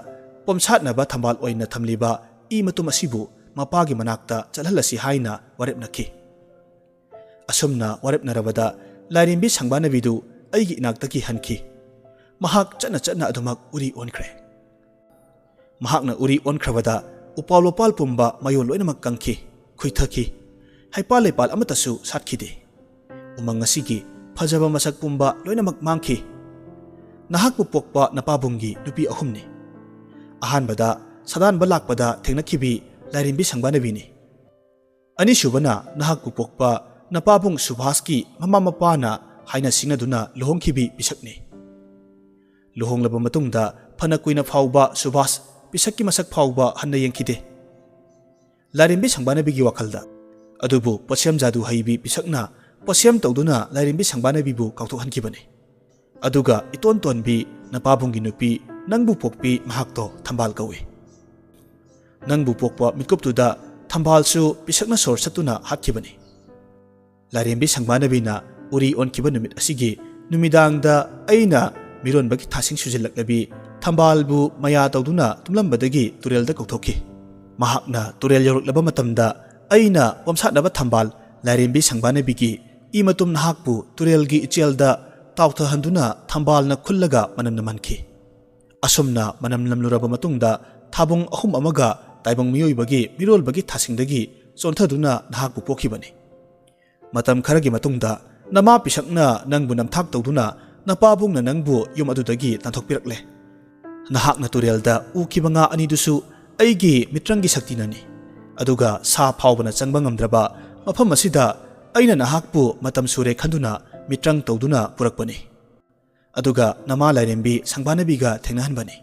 ꯄꯣꯝꯁꯥꯠꯅꯕ ꯊꯝꯕꯥꯜ ꯑꯣꯏꯅ ꯊꯝꯂꯤꯕ ꯏ ꯃꯇꯨꯝ ꯑꯁꯤꯕꯨ ꯃꯄꯥꯒꯤ ꯃꯅꯥꯛꯇ ꯆꯠꯍꯜꯂꯁꯤ ꯍꯥꯏꯅ ꯋꯥꯔꯦꯞꯅꯈꯤ꯫ ꯑꯁꯨꯝꯅ ꯋꯥꯔꯦꯞꯅꯔꯕꯗ ꯂꯥꯏꯔꯦꯝꯕꯤ ꯁꯪꯕꯥꯅꯕꯤꯗꯨ ꯑꯩꯒꯤ ꯏꯅꯥꯛꯇꯒꯤ ꯍꯟꯈꯤ꯫ ꯃꯍꯥꯛ ꯆꯠꯅ ꯆꯠꯅ ꯑꯗꯨꯃꯛ ꯎꯔꯤ ꯑꯣꯟꯈ꯭ꯔꯦ꯫ ꯃꯍꯥꯛꯅ ꯎꯔꯤ ꯑꯣꯟꯈ꯭ꯔꯕꯗ ꯎꯄꯥꯜ ꯋꯥꯄꯥꯜ ꯄꯨꯝꯕ ꯃꯌꯣꯜ ꯂꯣꯏꯅꯃꯛ ꯀꯪꯈꯤ, ꯈꯨꯏꯊꯈꯤ꯫ ꯍꯩꯄꯥꯜ ꯂꯩꯄꯥꯜ ꯑꯃꯠꯇꯁꯨ ꯁꯥꯠꯈꯤꯗꯦ꯫ ꯎꯃꯪ ꯑꯁꯤꯒꯤ ꯐꯖꯕ ꯃꯁꯛ ꯄꯨꯝꯕ ꯂꯣꯏꯅꯃꯛ ꯃꯥꯡꯈꯤ꯫ ꯅꯍꯥꯛꯄꯨ ꯄꯣꯛꯄ ꯅꯄꯥꯕꯨꯡꯒꯤ ꯅꯨꯄꯤ ꯑꯍꯨꯝꯅꯤ꯫ ꯑꯍꯥꯟꯕꯗ ꯁꯥꯗꯥꯟꯕ ꯂꯥꯛꯄꯗ ꯊꯦꯡꯅꯈꯤꯕꯤ ꯂꯥꯏꯔꯦꯝꯕꯤ ꯁꯪꯕꯥꯅꯕꯤꯅꯤ꯫ ꯑꯅꯤꯁꯨꯕꯅ ꯅꯍꯥꯛꯄꯨ ꯄꯣꯛꯄ ꯅꯄꯥꯕꯨꯡ ꯁꯨꯚꯥꯁꯀꯤ ꯃꯃꯥ ꯃꯄꯥꯅ ꯍꯥꯏꯅ ꯁꯤꯡꯅꯗꯨꯅ ꯂꯨꯍꯣꯡꯈꯤꯕꯤ ꯄꯤꯁꯛꯅꯤ꯫ ꯂꯨꯍꯣꯡꯂꯕ ꯃꯇꯨꯡꯗ ꯐꯅ ꯀꯨꯏꯅ ꯐꯥꯎꯕ ꯁꯨꯚꯥꯁ ꯄꯤꯁꯛꯀꯤ ꯃꯁꯛ ꯐꯥꯎꯕ ꯍꯟꯅ ꯌꯦꯡꯈꯤꯗꯦ꯫ ꯂꯥꯏꯔꯦꯝꯕꯤ ꯁꯪꯕꯥꯅꯕꯤꯒꯤ ꯋꯥꯈꯜꯗ꯫ ꯑꯗꯨꯕꯨ ꯄꯣꯠꯁꯦꯝ ꯖꯥꯗꯨ ꯍꯩꯕꯤ ꯄꯤꯁꯛꯅ ꯄꯣꯠꯁꯦꯝ ꯇꯧꯗꯨꯅ ꯂꯥꯏꯔꯦꯝꯕꯤ ꯁꯪꯕꯥꯅꯕꯤꯕꯨ ꯀꯥꯎꯊꯣꯛꯍꯟꯈꯤꯕꯅꯤ꯫ ꯑꯗꯨꯒ ꯏꯇꯣꯟ ꯇꯣꯟꯕꯤ ꯅꯄꯥꯕꯨꯡꯒꯤ ꯅꯨꯄꯤ ꯅꯪꯕꯨ ꯄꯣꯛꯄꯤ ꯃꯍꯥꯛꯇꯣ ꯊꯝꯕꯥꯜ ꯀꯧꯏ꯫ ꯅꯪꯕꯨ ꯄꯣꯛꯄ ꯃꯤꯠꯀꯨꯞꯇꯨꯗ ꯊꯝꯕꯥꯜꯁꯨ ꯄꯤꯁꯛꯅ ꯁꯣꯔ ꯁꯠꯇꯨꯅ ꯍꯥꯠꯈꯤꯕꯅꯤ꯫ ꯂꯥꯏꯔꯦꯝꯕꯤ ꯁꯪꯕꯥꯅꯕꯤꯅ ꯎꯔꯤ ꯑꯣꯟꯈꯤꯕ ꯅꯨꯃꯤꯠ ꯑꯁꯤꯒꯤ ꯅꯨꯃꯤꯗꯥꯡꯗ ꯑꯩꯅ ꯃꯤꯔꯣꯟꯕꯒꯤ ꯊꯥꯁꯤꯡ ꯁꯨꯖꯤꯜꯂꯛꯂꯕꯤ ꯊꯝꯕꯥꯜꯕꯨ ꯃꯌꯥ ꯇꯧꯗꯨꯅ ꯇꯨꯝꯂꯝꯕꯗꯒꯤ ꯇꯨꯔꯦꯜꯗ ꯀꯧꯊꯣꯛꯈꯤ꯫ ꯃꯍꯥꯛꯅ ꯇꯨꯔꯦꯜ ꯌꯧꯔꯛꯂꯕ ꯃꯇꯝꯗ ꯑꯩꯅ ꯄꯣꯝꯁꯥꯠꯅꯕ ꯊꯝꯕꯥꯜ ꯂꯥꯏꯔꯦꯝꯕꯤ ꯁꯪꯕꯥꯅꯕꯤꯒꯤ ꯏ ꯃꯇꯨꯝ ꯅꯍꯥꯛꯄꯨ ꯇꯨꯔꯦꯜꯒꯤ ꯏꯆꯦꯜꯗ ꯇꯥꯎꯊꯍꯟꯗꯨꯅ ꯊꯝꯕꯥꯜꯅ ꯈꯨꯜꯂꯒ ꯃꯅꯝ ꯅꯝꯍꯟꯈꯤ꯫ ꯑꯁꯨꯝꯅ ꯃꯅꯝ ꯅꯝꯂꯨꯔꯕ ꯃꯇꯨꯡꯗ ꯊꯥꯕꯨꯡ ꯑꯍꯨꯝ ꯑꯃꯒ ꯇꯥꯏꯕꯪ ꯃꯤꯑꯣꯏꯕꯒꯤ ꯃꯤꯔꯣꯜꯕꯒꯤ ꯊꯥꯁꯤꯡꯗꯒꯤ ꯆꯣꯟꯊꯗꯨꯅ ꯅꯍꯥꯛꯄꯨ ꯄꯣꯛꯈꯤꯕꯅꯤ꯫ ꯃꯇꯝ ꯈꯔꯒꯤ ꯃꯇꯨꯡꯗ ꯅꯃꯥ ꯄꯤꯁꯛꯅ ꯅꯪꯕꯨ ꯅꯝꯊꯥꯛ ꯇꯧꯗꯨꯅ ꯅꯄꯥꯕꯨꯡꯅ ꯅꯪꯕꯨ ꯌꯨꯝ ꯑꯗꯨꯗꯒꯤ ꯇꯥꯟꯊꯣꯛꯄꯤꯔꯛꯂꯦ꯫ ꯅꯍꯥꯛꯅ ꯇꯨꯔꯦꯜꯗ ꯎꯈꯤꯕ ꯉꯥ ꯑꯅꯤꯗꯨꯁꯨ ꯑꯩꯒꯤ ꯃꯤꯇ꯭ꯔꯪꯒꯤ ꯁꯛꯇꯤꯅꯅꯤ꯫ ꯑꯗꯨꯒ ꯁꯥ ꯐꯥꯎꯕꯅ ꯆꯪꯕ ꯉꯝꯗ꯭ꯔꯕ ꯃꯐꯝ ꯑꯁꯤꯗ ꯑꯩꯅ ꯅꯍꯥꯛꯄꯨ ꯃꯇꯝ ꯁꯨꯔꯦ ꯈꯟꯗꯨꯅ ꯃꯤꯇ꯭ꯔꯪ ꯇꯧꯗꯨꯅ ꯄꯨꯔꯛꯄꯅꯤ꯫ ꯑꯗꯨꯒ ꯅꯃꯥ ꯂꯥꯏꯔꯦꯝꯕꯤ ꯁꯪꯕꯥꯅꯕꯤꯒ ꯊꯦꯡꯅꯍꯟꯕꯅꯤ꯫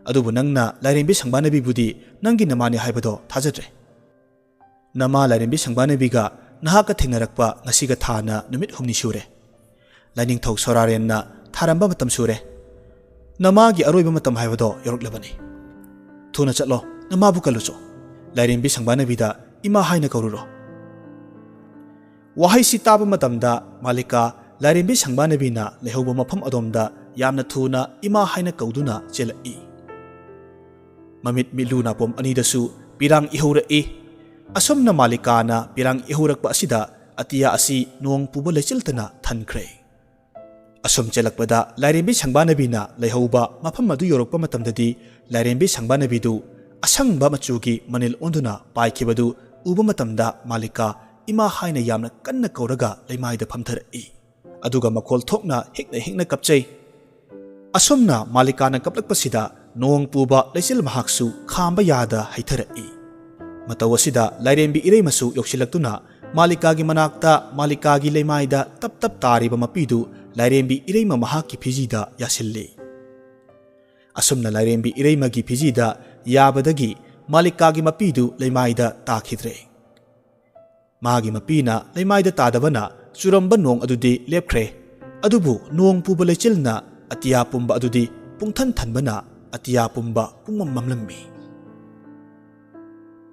ꯑꯗꯨꯕꯨ ꯅꯪꯅ ꯂꯥꯏꯔꯦꯝꯕꯤ ꯁꯪꯕꯥꯅꯕꯤꯕꯨꯗꯤ ꯅꯪꯒꯤ ꯅꯃꯥꯅꯤ ꯍꯥꯏꯕꯗꯣ ꯊꯥꯖꯗ꯭ꯔꯦ꯫ ꯅꯃꯥ ꯂꯥꯏꯔꯦꯝꯕꯤ ꯁꯪꯕꯥꯅꯕꯤꯒ ꯅꯍꯥꯛꯀ ꯊꯦꯡꯅꯔꯛꯄ ꯉꯁꯤꯒ ꯊꯥꯅ ꯅꯨꯃꯤꯠ ꯍꯨꯝꯅꯤ ꯁꯨꯔꯦ꯫ ꯂꯥꯏꯅꯤꯡꯊꯧ ꯁꯣꯔꯥꯔꯦꯟꯅ ꯊꯥꯔꯝꯕ ꯃꯇꯝ ꯁꯨꯔꯦ꯫ ꯅꯃꯥꯒꯤ ꯑꯔꯣꯏꯕ ꯃꯇꯝ ꯍꯥꯏꯕꯗꯣ ꯌꯧꯔꯛꯂꯕꯅꯤ꯫ ꯊꯨꯅ ꯆꯠꯂꯣ, ꯅꯃꯥꯕꯨ ꯀꯜꯂꯨꯆꯣ꯫ ꯂꯥꯏꯔꯦꯝꯕꯤ ꯁꯪꯕꯥꯅꯕꯤꯗ ꯏꯃꯥ ꯍꯥꯏꯅ ꯀꯧꯔꯨꯔꯣ꯫ ꯋꯥꯍꯩꯁꯤ ꯇꯥꯕ ꯃꯇꯝꯗ ꯃꯥꯂꯤꯀꯥ ꯂꯥꯏꯔꯦꯝꯕꯤ ꯁꯪꯕꯥꯅꯕꯤꯅ ꯂꯩꯍꯧꯕ ꯃꯐꯝ ꯑꯗꯣꯝꯗ ꯌꯥꯝꯅ ꯊꯨꯅ ꯏꯃꯥ ꯍꯥꯏꯅ ꯀꯧꯗꯨꯅ ꯆꯦꯜꯂꯛꯏ꯫ ꯃꯃꯤꯠ ꯃꯤꯠꯂꯨ ꯅꯥꯄꯣꯝ ꯑꯅꯤꯗꯁꯨ ꯄꯤꯔꯥꯡ ꯏꯍꯧꯔꯛꯏ꯫ ꯑꯁꯨꯝꯅ ꯃꯥꯂꯤꯀꯥꯅ ꯄꯤꯔꯥꯡ ꯏꯍꯧꯔꯛꯄ ꯑꯁꯤꯗ ꯑꯇꯤꯌꯥ ꯑꯁꯤ ꯅꯣꯡ ꯄꯨꯕ ꯂꯩꯆꯤꯜꯇꯅ ꯊꯟꯈ꯭ꯔꯦ꯫ ꯑꯁꯨꯝ ꯆꯦꯜꯂꯛꯄꯗ ꯂꯥꯏꯔꯦꯝꯕꯤ ꯁꯪꯕꯥꯅꯕꯤꯅ ꯂꯩꯍꯧꯕ ꯃꯐꯝ ꯑꯗꯨ ꯌꯧꯔꯛꯄ ꯃꯇꯝꯗꯗꯤ, ꯂꯥꯏꯔꯦꯝꯕꯤ ꯁꯪꯕꯥꯅꯕꯤꯗꯨ ꯑꯁꯪꯕ ꯃꯆꯨꯒꯤ ꯃꯅꯤꯜ ꯑꯣꯟꯗꯨꯅ ꯄꯥꯏꯈꯤꯕꯗꯨ ꯎꯕ ꯃꯇꯝꯗ, ꯃꯥꯂꯤꯀꯥ, "ꯏꯃꯥ" ꯍꯥꯏꯅ ꯌꯥꯝꯅ ꯀꯟꯅ ꯀꯧꯔꯒ ꯂꯩꯃꯥꯏꯗ ꯐꯝꯊꯔꯛꯏ꯫ ꯑꯗꯨꯒ ꯃꯈꯣꯜ ꯊꯣꯛꯅ ꯍꯤꯛꯅ ꯍꯤꯛꯅ ꯀꯞꯆꯩ꯫ ꯑꯁꯨꯝꯅ ꯃꯥꯂꯤꯀꯥꯅ ꯀꯞꯂꯛꯄꯁꯤꯗ, ꯅꯣꯡ ꯄꯨꯕ ꯂꯩꯆꯤꯜ ꯃꯍꯥꯛꯁꯨ ꯈꯥꯝꯕ ꯌꯥꯗ ꯍꯩꯊꯔꯛꯏ꯫ ꯃꯇꯧ ꯑꯁꯤꯗ ꯂꯥꯏꯔꯦꯝꯕꯤ ꯏꯔꯩꯃꯁꯨ ꯌꯧꯁꯤꯜꯂꯛꯇꯨꯅ, ꯃꯥꯂꯤꯀꯥꯒꯤ ꯃꯅꯥꯛꯇ ꯃꯥꯂꯤꯀꯥꯒꯤ ꯂꯩꯃꯥꯏꯗ ꯇꯞ ꯇꯞ ꯇꯥꯔꯤꯕ ꯃꯄꯤꯗꯨ ꯂꯥꯏꯔꯦꯝꯕꯤ ꯏꯔꯩꯃ ꯃꯍꯥꯛꯀꯤ ꯐꯤꯖꯤꯗ ꯌꯥꯁꯤꯜꯂꯤ꯫ ꯑꯁꯨꯝꯅ ꯂꯥꯏꯔꯦꯝꯕꯤ ꯏꯔꯩꯃꯒꯤ ꯐꯤꯖꯤꯗ ꯌꯥꯕꯗꯒꯤ ꯃꯥꯂꯤꯀꯥꯒꯤ ꯃꯄꯤꯗꯨ ꯂꯩꯃꯥꯏꯗ ꯇꯥꯈꯤꯗ꯭ꯔꯦ꯫ ꯃꯥꯒꯤ ꯃꯄꯤꯅ ꯂꯩꯃꯥꯏꯗ ꯇꯥꯗꯕꯅ ꯆꯨꯔꯝꯕ ꯅꯣꯡ ꯑꯗꯨꯗꯤ ꯂꯦꯞꯈ꯭ꯔꯦ꯫ ꯑꯗꯨꯕꯨ ꯅꯣꯡ ꯄꯨꯕ ꯂꯩꯆꯤꯜꯅ ꯑꯇꯤꯌꯥ ꯄꯨꯝꯕ ꯑꯗꯨꯗꯤ ꯄꯨꯡꯊꯟ ꯊꯟꯕꯅ ꯑꯇꯤꯌꯥ ꯄꯨꯝꯕ ꯄꯨꯡꯃꯝ ꯃꯝꯂꯝꯃꯤ꯫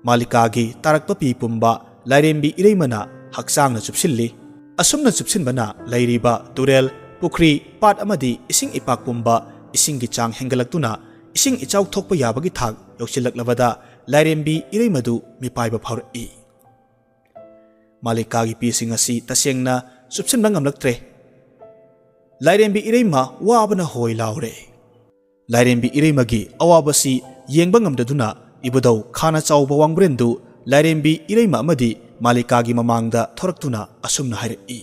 ꯃꯥꯂꯤꯀꯥꯒꯤ ꯇꯥꯔꯛꯄ ꯄꯤ ꯄꯨꯝꯕ ꯂꯥꯏꯔꯦꯝꯕꯤ ꯏꯔꯩꯃꯅ ꯍꯛꯆꯥꯡꯅ ꯆꯨꯞꯁꯤꯜꯂꯤ꯫ ꯑꯁꯨꯝꯅ ꯆꯨꯞꯁꯤꯟꯕꯅ ꯂꯩꯔꯤꯕ ꯇꯨꯔꯦꯜ, ꯄꯨꯈ꯭ꯔꯤ, ꯄꯥꯠ ꯑꯃꯗꯤ ꯏꯁꯤꯡ ꯏꯄꯥꯛ ꯄꯨꯝꯕ ꯏꯁꯤꯡꯒꯤ ꯆꯥꯡ ꯍꯦꯟꯒꯠꯂꯛꯇꯨꯅ, ꯏꯁꯤꯡ ꯏꯆꯥꯎ ꯊꯣꯛꯄ ꯌꯥꯕꯒꯤ ꯊꯥꯛ ꯌꯧꯁꯤꯜꯂꯛꯂꯕꯗ, ꯂꯥꯏꯔꯦꯝꯕꯤ ꯏꯔꯩꯃꯗꯨ ꯃꯤꯄꯥꯏꯕ ꯐꯥꯎꯔꯛꯏ꯫ ꯃꯥꯂꯤꯀꯥꯒꯤ ꯄꯤꯁꯤꯡ ꯑꯁꯤ ꯇꯁꯦꯡꯅ ꯆꯨꯞꯁꯤꯟꯕ ꯉꯝꯂꯛꯇ꯭ꯔꯦ꯫ ꯂꯥꯏꯔꯦꯝꯕꯤ ꯏꯔꯩꯃ ꯋꯥꯕꯅ ꯍꯣꯏ ꯂꯥꯎꯔꯦ꯫ ꯂꯥꯏꯔꯦꯝꯕꯤ ꯏꯔꯩꯃꯒꯤ ꯑꯋꯥꯕꯁꯤ ꯌꯦꯡꯕ ꯉꯝꯗꯗꯨꯅ, ꯏꯕꯨꯙꯧ ꯈꯥꯅ ꯆꯥꯎꯕ ꯋꯥꯡꯕ꯭ꯔꯦꯟꯗꯨ ꯂꯥꯏꯔꯦꯝꯕꯤ ꯏꯔꯩꯃ ꯑꯃꯗꯤ ꯃꯥꯂꯤꯀꯥꯒꯤ ꯃꯃꯥꯡꯗ ꯊꯣꯔꯛꯇꯨꯅ ꯑꯁꯨꯝꯅ ꯍꯥꯏꯔꯛꯏ,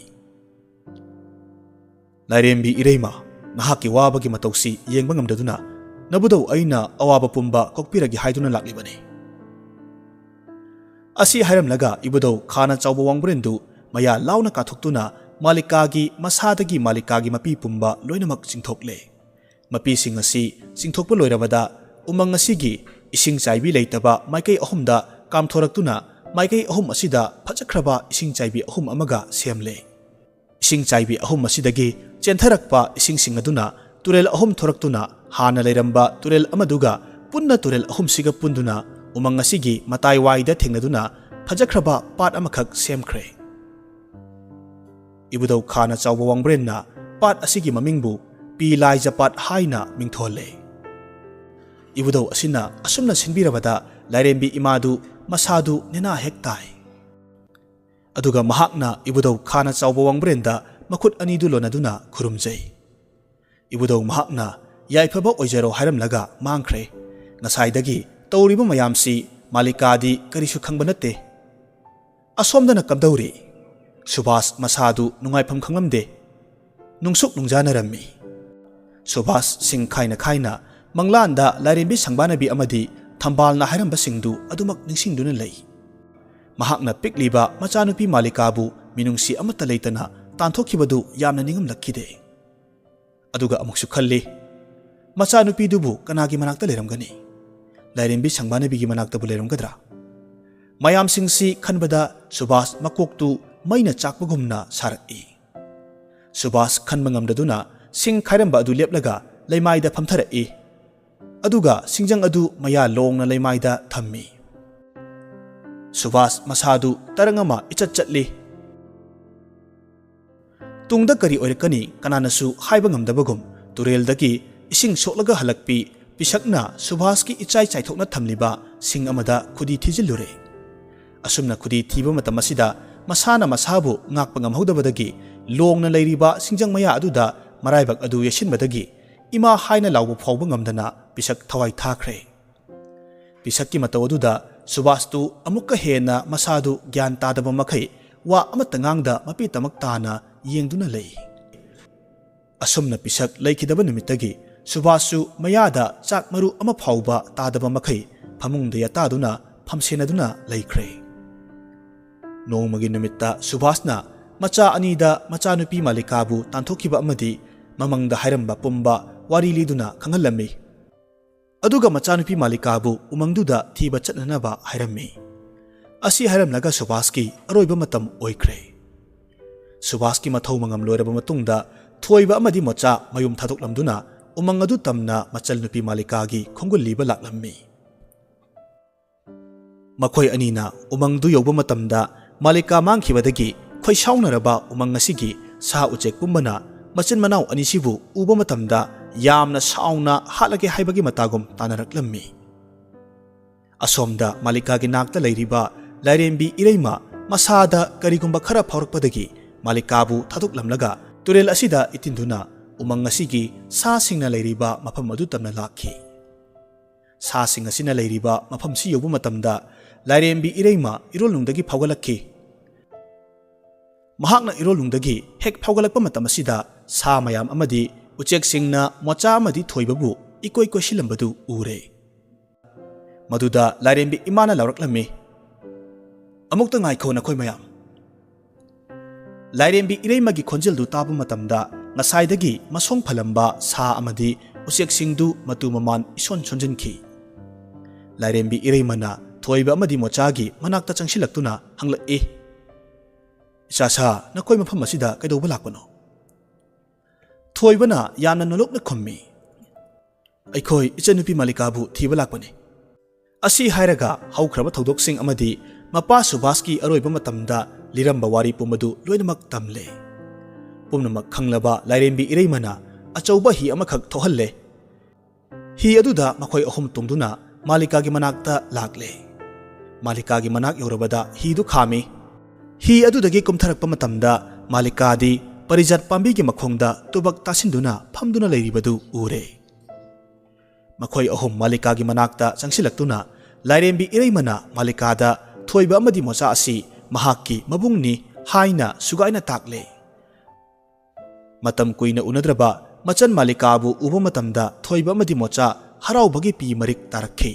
"ꯂꯥꯏꯔꯦꯝꯕꯤ ꯏꯔꯩꯃ, ꯅꯍꯥꯛꯀꯤ ꯋꯥꯕꯒꯤ ꯃꯇꯧꯁꯤ ꯌꯦꯡꯕ ꯉꯝꯗꯗꯨꯅ, ꯅꯕꯨꯙꯧ ꯑꯩꯅ ꯑꯋꯥꯕ ꯄꯨꯝꯕ ꯀꯣꯛꯄꯤꯔꯒꯦ ꯍꯥꯏꯗꯨꯅ ꯂꯥꯛꯂꯤꯕꯅꯤ"꯫ ꯑꯁꯤ ꯍꯥꯏꯔꯝꯂꯒ ꯏꯕꯨꯙꯧ ꯈꯥꯅ ꯆꯥꯎꯕ ꯋꯥꯡꯕ꯭ꯔꯦꯟꯗꯨ ꯃꯌꯥ ꯂꯥꯎꯅ ꯀꯥꯊꯣꯛꯇꯨꯅ, ꯃꯥꯂꯤꯀꯥꯒꯤ ꯃꯁꯥꯗꯒꯤ ꯃꯥꯂꯤꯀꯥꯒꯤ ꯃꯄꯤ ꯄꯨꯝꯕ ꯂꯣꯏꯅꯃꯛ ꯆꯤꯡꯊꯣꯛꯂꯦ꯫ ꯃꯄꯤꯁꯤꯡ ꯑꯁꯤ ꯆꯤꯡꯊꯣꯛꯄ ꯂꯣꯏꯔꯕꯗ, ꯎꯃꯪ ꯑꯁꯤꯒꯤ ꯏꯁꯤꯡ ꯆꯥꯏꯕꯤ ꯂꯩꯇꯕ ꯃꯥꯏꯀꯩ ꯑꯍꯨꯝꯗ ꯀꯥꯝꯊꯣꯔꯛꯇꯨꯅ, ꯃꯥꯏꯀꯩ ꯑꯍꯨꯝ ꯑꯁꯤꯗ ꯐꯖꯈ꯭ꯔꯕ ꯏꯁꯤꯡ ꯆꯥꯏꯕꯤ ꯑꯍꯨꯝ ꯑꯃꯒ ꯁꯦꯝꯂꯦ꯫ ꯏꯁꯤꯡ ꯆꯥꯏꯕꯤ ꯑꯍꯨꯝ ꯑꯁꯤꯗꯒꯤ ꯆꯦꯟꯊꯔꯛꯄ ꯏꯁꯤꯡꯁꯤꯡ ꯑꯗꯨꯅ ꯇꯨꯔꯦꯜ ꯑꯍꯨꯝ ꯊꯣꯔꯛꯇꯨꯅ, ꯍꯥꯟꯅ ꯂꯩꯔꯝꯕ ꯇꯨꯔꯦꯜ ꯑꯃꯗꯨꯒ ꯄꯨꯟꯅ ꯇꯨꯔꯦꯜ ꯑꯍꯨꯝꯁꯤꯒ ꯄꯨꯟꯗꯨꯅ, ꯎꯃꯪ ꯑꯁꯤꯒꯤ ꯃꯇꯥꯏꯋꯥꯏꯗ ꯊꯦꯡꯅꯗꯨꯅ, ꯐꯖꯈ꯭ꯔꯕ ꯄꯥꯠ ꯑꯃꯈꯛ ꯁꯦꯝꯈ꯭ꯔꯦ꯫ ꯏꯕꯨꯙꯧ ꯈꯥꯅ ꯆꯥꯎꯕ ꯋꯥꯡꯕ꯭ꯔꯦꯟꯅ ꯄꯥꯠ ꯑꯁꯤꯒꯤ ꯃꯃꯤꯡꯕꯨ ꯄꯤ ꯂꯥꯏꯖ ꯄꯥꯠ ꯍꯥꯏꯅ ꯃꯤꯡꯊꯣꯜꯂꯦ꯫ ꯏꯕꯨꯙꯧ ꯑꯁꯤꯅ ꯑꯁꯨꯝꯅ ꯁꯤꯟꯕꯤꯔꯕꯗ, ꯂꯥꯏꯔꯦꯝꯕꯤ ꯏꯃꯥꯗꯨ ꯃꯁꯥꯗꯨ ꯅꯦꯅꯥ ꯍꯦꯛ ꯇꯥꯏ꯫ ꯑꯗꯨꯒ ꯃꯍꯥꯛꯅ ꯏꯕꯨꯙꯧ ꯈꯥꯅ ꯆꯥꯎꯕ ꯋꯥꯡꯕ꯭ꯔꯦꯟꯗ ꯃꯈꯨꯠ ꯑꯅꯤꯗꯨ ꯂꯣꯟꯅꯗꯨꯅ ꯈꯨꯔꯨꯝꯖꯩ꯫ ꯏꯕꯨꯙꯧ ꯃꯍꯥꯛꯅ "ꯌꯥꯏꯐꯕ ꯑꯣꯏꯖꯔꯣ" ꯍꯥꯏꯔꯝꯂꯒ ꯃꯥꯡꯈ꯭ꯔꯦ꯫ ꯉꯁꯥꯏꯗꯒꯤ ꯇꯧꯔꯤꯕ ꯃꯌꯥꯝꯁꯤ ꯃꯥꯂꯤꯀꯥꯗꯤ ꯀꯔꯤꯁꯨ ꯈꯪꯕ ꯅꯠꯇꯦ꯫ ꯑꯁꯣꯝꯗꯅ ꯀꯝꯗꯧꯔꯤ? ꯁꯨꯚꯥꯁ ꯃꯁꯥꯗꯨ ꯅꯨꯡꯉꯥꯏꯐꯝ ꯈꯪꯂꯝꯗꯦ꯫ ꯅꯨꯡꯁꯨꯛ ꯅꯨꯡꯖꯥꯅꯔꯝꯃꯤ꯫ ꯁꯨꯚꯥꯁ ꯁꯤꯡ ꯈꯥꯏꯅ ꯈꯥꯏꯅ ꯃꯪꯂꯥꯟꯗ ꯂꯥꯏꯔꯦꯝꯕꯤ ꯁꯪꯕꯥꯅꯕꯤ ꯑꯃꯗꯤ ꯊꯝꯕꯥꯜꯅ ꯍꯥꯏꯔꯝꯕꯁꯤꯡꯗꯨ ꯑꯗꯨꯃꯛ ꯅꯤꯡꯁꯤꯡꯗꯨꯅ ꯂꯩ꯫ ꯃꯍꯥꯛꯅ ꯄꯤꯛꯂꯤꯕ ꯃꯆꯥꯅꯨꯄꯤ ꯃꯥꯂꯤꯀꯥꯕꯨ ꯃꯤꯅꯨꯡꯁꯤ ꯑꯃꯠꯇ ꯂꯩꯇꯅ ꯇꯥꯟꯊꯣꯛꯈꯤꯕꯗꯨ ꯌꯥꯝꯅ ꯅꯤꯡꯉꯝꯂꯛꯈꯤꯗꯦ꯫ ꯑꯗꯨꯒ ꯑꯃꯨꯛꯁꯨ ꯈꯜꯂꯤ, ꯃꯆꯥꯅꯨꯄꯤꯗꯨꯕꯨ ꯀꯅꯥꯒꯤ ꯃꯅꯥꯛꯇ ꯂꯩꯔꯝꯒꯅꯤ? ꯂꯥꯏꯔꯦꯝꯕꯤ ꯁꯪꯕꯥꯅꯕꯤꯒꯤ ꯃꯅꯥꯛꯇꯕꯨ ꯂꯩꯔꯝꯒꯗ꯭ꯔꯥ? ꯃꯌꯥꯝꯁꯤꯡꯁꯤ ꯈꯟꯕꯗ ꯁꯨꯚꯥꯁ ꯃꯀꯣꯛꯇꯨ ꯃꯩꯅ ꯆꯥꯛꯄꯒꯨꯝꯅ ꯁꯥꯔꯛꯏ꯫ ꯁꯨꯚꯥꯁ ꯈꯟꯕ ꯉꯝꯗꯗꯨꯅ ꯁꯤꯡ ꯈꯥꯏꯔꯝꯕ ꯑꯗꯨ ꯂꯦꯞꯂꯒ ꯂꯩꯃꯥꯏꯗ ꯐꯝꯊꯔꯛꯏ꯫ ꯑꯗꯨꯒ ꯁꯤꯡꯖꯪ ꯑꯗꯨ ꯃꯌꯥ ꯂꯣꯡꯅ ꯂꯩꯃꯥꯏꯗ ꯊꯝꯃꯤ꯫ ꯁꯨꯚꯥꯁ ꯃꯁꯥꯗꯨ ꯇꯔꯪ ꯑꯃ ꯏꯆꯠ ꯆꯠꯂꯤ꯫ ꯇꯨꯡꯗ ꯀꯔꯤ ꯑꯣꯏꯔꯛꯀꯅꯤ ꯀꯅꯥꯅꯁꯨ ꯍꯥꯏꯕ ꯉꯝꯗꯕꯒꯨꯝ, ꯇꯨꯔꯦꯜꯗꯒꯤ ꯏꯁꯤꯡ ꯁꯣꯛꯂꯒ ꯍꯜꯂꯛꯄꯤ ꯄꯤꯁꯛꯅ ꯁꯨꯚꯥꯁꯀꯤ ꯏꯆꯥꯏ ꯆꯥꯏꯊꯣꯛꯅ ꯊꯝꯂꯤꯕ ꯁꯤꯡ ꯑꯃꯗ ꯈꯨꯗꯤ ꯊꯤꯖꯤꯜꯂꯨꯔꯦ꯫ ꯑꯁꯨꯝꯅ ꯈꯨꯗꯤ ꯊꯤꯕ ꯃꯇꯝ ꯑꯁꯤꯗ ꯃꯁꯥꯅ ꯃꯁꯥꯕꯨ ꯉꯥꯛꯄ ꯉꯝꯍꯧꯗꯕꯗꯒꯤ ꯂꯣꯡꯅ ꯂꯩꯔꯤꯕ ꯁꯤꯡꯖꯪ ꯃꯌꯥ ꯑꯗꯨꯗ ꯃꯔꯥꯏꯕꯛ ꯑꯗꯨ ꯌꯩꯁꯤꯟꯕꯗꯒꯤ ꯏꯃꯥ ꯍꯥꯏꯅ ꯂꯥꯎꯕ ꯐꯥꯎꯕ ꯉꯝꯗꯅ ꯄꯤꯁꯛ ꯊꯋꯥꯏ ꯊꯥꯈ꯭ꯔꯦ꯫ ꯄꯤꯁꯛꯀꯤ ꯃꯇꯧ ꯑꯗꯨꯗ ꯁꯨꯚꯥꯁꯇꯨ ꯑꯃꯨꯛꯀ ꯍꯦꯟꯅ ꯃꯁꯥꯗꯨ ꯒ꯭ꯌꯥꯟ ꯇꯥꯗꯕ ꯃꯈꯩ ꯋꯥ ꯑꯃꯠꯇ ꯉꯥꯡꯗ ꯃꯄꯤ ꯇꯃꯛ ꯇꯥꯅ ꯌꯦꯡꯗꯨꯅ ꯂꯩ꯫ ꯑꯁꯨꯝꯅ ꯄꯤꯁꯛ ꯂꯩꯈꯤꯗꯕ ꯅꯨꯃꯤꯠꯇꯒꯤ ꯁꯨꯚꯥꯁꯁꯨ ꯃꯌꯥꯗ ꯆꯥꯛ ꯃꯔꯨ ꯑꯃ ꯐꯥꯎꯕ ꯇꯥꯗꯕ ꯃꯈꯩ ꯐꯃꯨꯡꯗ ꯌꯥꯇꯥꯗꯨꯅ ꯐꯝꯁꯦꯟꯅꯗꯨꯅ ꯂꯩꯈ꯭ꯔꯦ꯫ ꯅꯣꯡꯃꯒꯤ ꯅꯨꯃꯤꯠꯇ ꯁꯨꯚꯥꯁꯅ ꯃꯆꯥ ꯑꯅꯤꯗ ꯃꯆꯥꯅꯨꯄꯤ ꯃꯥꯂꯤꯀꯥꯕꯨ ꯇꯥꯟꯊꯣꯛꯈꯤꯕ ꯑꯃꯗꯤ ꯃꯃꯪꯗ ꯍꯥꯏꯔꯝꯕ ꯄꯨꯝꯕ ꯋꯥꯔꯤ ꯂꯤꯗꯨꯅ ꯈꯪꯍꯜꯂꯝꯃꯤ꯫ ꯑꯗꯨꯒ ꯃꯆꯥꯅꯨꯄꯤ ꯃꯥꯂꯤꯀꯥꯕꯨ ꯎꯃꯪꯗꯨꯗ ꯊꯤꯕ ꯆꯠꯅꯅꯕ ꯍꯥꯏꯔꯝꯃꯤ꯫ ꯑꯁꯤ ꯍꯥꯏꯔꯝꯂꯒ ꯁꯨꯚꯥꯁꯀꯤ ꯑꯔꯣꯏꯕ ꯃꯇꯝ ꯑꯣꯏꯈ꯭ꯔꯦ꯫ ꯁꯨꯚꯥꯁꯀꯤ ꯃꯊꯧ ꯃꯉꯝ ꯂꯣꯏꯔꯕ ꯃꯇꯨꯡꯗ ꯊꯣꯏꯕ ꯑꯃꯗꯤ ꯃꯣꯆꯥ ꯃꯌꯨꯝ ꯊꯥꯗꯣꯛꯂꯝꯗꯨꯅ ꯎꯃꯪ ꯑꯗꯨ ꯇꯝꯅ ꯃꯆꯜ ꯅꯨꯄꯤ ꯃꯥꯂꯤꯀꯥꯒꯤ ꯈꯣꯡꯒꯨꯜ ꯂꯤꯕ ꯂꯥꯛꯂꯝꯃꯤ꯫ ꯃꯈꯣꯏ ꯑꯅꯤꯅ ꯎꯃꯪꯗꯨ ꯌꯧꯕ ꯃꯇꯝꯗ ꯃꯥꯂꯤꯀꯥ ꯃꯥꯡꯈꯤꯕꯗꯒꯤ ꯈꯣꯏꯁꯥꯎꯅꯔꯕ ꯎꯃꯪ ꯑꯁꯤꯒꯤ ꯁꯥ ꯎꯆꯦꯛ ꯄꯨꯝꯕꯅ ꯃꯆꯤꯟ ꯃꯅꯥꯎ ꯑꯅꯤꯁꯤꯕꯨ ꯎꯕ ꯃꯇꯝꯗ ꯌꯥꯝꯅ ꯁꯥꯎꯅ ꯍꯥꯠꯂꯒꯦ ꯍꯥꯏꯕꯒꯤ ꯃꯇꯥꯒꯨꯝ ꯇꯥꯅꯔꯛꯂꯝꯃꯤ꯫ ꯑꯁꯣꯝꯗ ꯃꯥꯂꯤꯀꯥꯒꯤ ꯅꯥꯛꯇ ꯂꯩꯔꯤꯕ ꯂꯥꯏꯔꯦꯝꯕꯤ ꯏꯔꯩꯃ ꯃꯁꯥꯗ ꯀꯔꯤꯒꯨꯝꯕ ꯈꯔ ꯐꯥꯎꯔꯛꯄꯗꯒꯤ ꯃꯥꯂꯤꯀꯥꯕꯨ ꯊꯥꯗꯣꯛꯂꯝꯂꯒ ꯇꯨꯔꯦꯜ ꯑꯁꯤꯗ ꯏꯇꯤꯟꯗꯨꯅ ꯎꯃꯪ ꯑꯁꯤꯒꯤ ꯁꯥꯁꯤꯡꯅ ꯂꯩꯔꯤꯕ ꯃꯐꯝ ꯑꯗꯨ ꯇꯝꯅ ꯂꯥꯛꯈꯤ꯫ ꯁꯥꯁꯤꯡ ꯑꯁꯤꯅ ꯂꯩꯔꯤꯕ ꯃꯐꯝꯁꯤ ꯌꯧꯕ ꯃꯇꯝꯗ ꯂꯥꯏꯔꯦꯝꯕꯤ ꯏꯔꯩꯃ ꯏꯔꯣꯜꯅꯨꯡꯗꯒꯤ ꯐꯥꯎꯒꯠꯂꯛꯈꯤ꯫ ꯃꯍꯥꯛꯅ ꯏꯔꯣꯜꯅꯨꯡꯗꯒꯤ ꯍꯦꯛ ꯐꯥꯎꯒꯠꯂꯛꯄ ꯃꯇꯝ ꯑꯁꯤꯗ ꯁꯥ ꯃꯌꯥꯝ ꯑꯃꯗꯤ ꯎꯆꯦꯛꯁꯤꯡꯅ ꯃꯣꯆꯥ ꯑꯃꯗꯤ ꯊꯣꯏꯕꯕꯨ ꯏꯀꯣꯏ ꯀꯣꯏꯁꯤꯜꯂꯝꯕꯗꯨ ꯎꯔꯦ꯫ ꯃꯗꯨꯗ ꯂꯥꯏꯔꯦꯝꯕꯤ ꯏꯃꯥꯅ ꯂꯥꯎꯔꯛꯂꯝꯃꯤ, "ꯑꯃꯨꯛꯇ ꯉꯥꯏꯈꯣ ꯅꯈꯣꯏ ꯃꯌꯥꯝ!" ꯂꯥꯏꯔꯦꯝꯕꯤ ꯏꯔꯩꯃꯒꯤ ꯈꯣꯟꯖꯦꯜꯗꯨ ꯇꯥꯕ ꯃꯇꯝꯗ ꯉꯁꯥꯏꯗꯒꯤ ꯃꯁꯣꯡ ꯐꯜꯂꯝꯕ ꯁꯥ ꯑꯃꯗꯤ ꯎꯆꯦꯛꯁꯤꯡꯗꯨ ꯃꯇꯨ ꯃꯃꯥꯟ ꯏꯁꯣꯟ ꯁꯣꯟꯖꯤꯟꯈꯤ꯫ ꯂꯥꯏꯔꯦꯝꯕꯤ ꯏꯔꯩꯃꯅ ꯊꯣꯏꯕ ꯑꯃꯗꯤ ꯃꯣꯆꯥꯒꯤ ꯃꯅꯥꯛꯇ ꯆꯪꯁꯤꯜꯂꯛꯇꯨꯅ ꯍꯪꯂꯛꯏ, "ꯏꯆꯥ ꯁꯥ, ꯅꯈꯣꯏ ꯃꯐꯝ ꯑꯁꯤꯗ ꯀꯩꯗꯧꯕ ꯂꯥꯛꯄꯅꯣ?" ꯊꯣꯏꯕꯅ ꯌꯥꯝꯅ ꯅꯣꯂꯨꯛꯅ ꯈꯨꯝꯃꯤ, "ꯑꯩꯈꯣꯏ ꯏꯆꯟꯅꯨꯄꯤ ꯃꯥꯂꯤꯀꯥꯕꯨ ꯊꯤꯕ ꯂꯥꯛꯄꯅꯤ꯫" ꯑꯁꯤ ꯍꯥꯏꯔꯒ ꯍꯧꯈ꯭ꯔꯕ ꯊꯧꯗꯣꯛꯁꯤꯡ ꯑꯃꯗꯤ ꯃꯄꯥ ꯁꯨꯕꯥꯁꯀꯤ ꯑꯔꯣꯏꯕ ꯃꯇꯝꯗ ꯂꯤꯔꯝꯕ ꯋꯥꯔꯤ ꯄꯨꯝꯕꯗꯨ ꯂꯣꯏꯅꯃꯛ ꯇꯝꯂꯦ꯫ ꯄꯨꯝꯅꯃꯛ ꯈꯪꯂꯕ ꯂꯥꯏꯔꯦꯝꯕꯤ ꯏꯔꯩꯃꯅ ꯑꯆꯧꯕ ꯍꯤ ꯑꯃꯈꯛ ꯊꯣꯛꯍꯜꯂꯦ꯫ ꯍꯤ ꯑꯗꯨꯗ ꯃꯈꯣꯏ ꯑꯍꯨꯝ ꯇꯣꯡꯗꯨꯅ ꯃꯥꯂꯤꯀꯥꯒꯤ ꯃꯅꯥꯛꯇ ꯂꯥꯛꯂꯦ꯫ ꯃꯥꯂꯤꯀꯥꯒꯤ ꯃꯅꯥꯛ ꯌꯧꯔꯕꯗ ꯍꯤꯗꯨ ꯈꯥꯝꯃꯤ꯫ ꯍꯤ ꯑꯗꯨꯗꯒꯤ ꯀꯨꯝꯊꯔꯛꯄ ꯃꯇꯝꯗ ꯃꯥꯂꯤꯀꯥꯗꯤ ꯄꯔꯤꯖꯥꯠ ꯄꯥꯝꯕꯤꯒꯤ ꯃꯈꯣꯡꯗ ꯇꯨꯕꯛ ꯇꯥꯁꯤꯟꯗꯨꯅ ꯐꯝꯗꯨꯅ ꯂꯩꯔꯤꯕꯗꯨ ꯎꯔꯦ꯫ ꯃꯈꯣꯏ ꯑꯍꯨꯝ ꯃꯥꯂꯤꯀꯥꯒꯤ ꯃꯅꯥꯛꯇ ꯆꯪꯁꯤꯜꯂꯛꯇꯨꯅ ꯂꯥꯏꯔꯦꯝꯕꯤ ꯏꯔꯩꯃꯅ ꯃꯥꯂꯤꯀꯥꯗ ꯊꯣꯏꯕ ꯑꯃꯗꯤ ꯃꯣꯆꯥ ꯑꯁꯤ ꯃꯍꯥꯛꯀꯤ ꯃꯕꯨꯡꯅꯤ ꯍꯥꯏꯅ ꯁꯨꯒꯥꯏꯅ ꯇꯥꯛꯂꯦ꯫ ꯃꯇꯝ ꯀꯨꯏꯅ ꯎꯅꯗ꯭ꯔꯕ ꯃꯆꯟ ꯃꯥꯂꯤꯀꯥꯕꯨ ꯎꯕ ꯃꯇꯝꯗ ꯊꯣꯏꯕ ꯑꯃꯗꯤ ꯃꯣꯆꯥ ꯍꯔꯥꯎꯕꯒꯤ ꯄꯤ ꯃꯔꯤꯛ ꯇꯥꯔꯛꯈꯤ꯫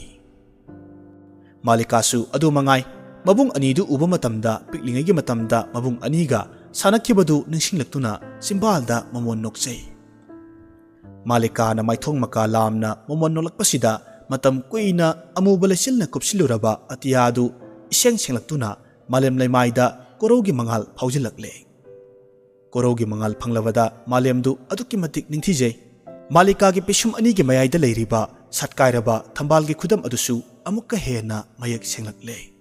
ꯃꯥꯂꯤꯀꯥꯁꯨ ꯑꯗꯨ ꯃꯉꯥꯏ꯫ ꯃꯕꯨꯡ ꯑꯅꯤꯗꯨ ꯎꯕ ꯃꯇꯝꯗ ꯄꯤꯛꯂꯤꯉꯩꯒꯤ ꯃꯇꯝꯗ ꯃꯕꯨꯡ ꯑꯅꯤꯒ ꯁꯥꯟꯅꯈꯤꯕꯗꯨ ꯅꯤꯡꯁꯤꯡꯂꯛꯇꯨꯅ ꯆꯤꯝꯕꯥꯜꯗ ꯃꯃꯣꯟ ꯅꯣꯛꯆꯩ꯫ ꯃꯥꯂꯤꯀꯥꯅ ꯃꯥꯏꯊꯣꯡ ꯃꯀꯥ ꯂꯥꯝꯅ ꯃꯃꯣꯟ ꯅꯣꯛꯂꯛꯄꯁꯤꯗ ꯃꯇꯝ ꯀꯨꯏꯅ ꯑꯃꯨꯕ ꯂꯩꯆꯤꯜꯅ ꯀꯨꯞꯁꯤꯜꯂꯨꯔꯕ ꯑꯇꯤꯌꯥꯗꯨ ꯏꯁꯦꯡ ꯁꯦꯡꯂꯛꯇꯨꯅ ꯃꯥꯂꯦꯝ ꯂꯩꯃꯥꯏꯗ ꯀꯣꯔꯧꯒꯤ ꯃꯉꯥꯜ ꯐꯥꯎꯖꯤꯜꯂꯛꯂꯦ꯫ ꯀꯣꯔꯧꯒꯤ ꯃꯉꯥꯜ ꯐꯪꯂꯕꯗ ꯃꯥꯂꯦꯝꯗꯨ ꯑꯗꯨꯛꯀꯤ ꯃꯇꯤꯛ ꯅꯤꯡꯊꯤꯖꯩ꯫ ꯃꯥꯂꯤꯀꯥꯒꯤ ꯄꯤꯁꯨꯝ ꯑꯅꯤꯒꯤ ꯃꯌꯥꯏꯗ ꯂꯩꯔꯤꯕ ꯁꯠꯀꯥꯏꯔꯕ ꯊꯝꯕꯥꯜꯒꯤ ꯈꯨꯗꯝ ꯑꯗꯨꯁꯨ ꯑꯃꯨꯛꯀ ꯍꯦꯟꯅ ꯃꯌꯦꯛ ꯁꯦꯡꯂꯛꯂꯦ꯫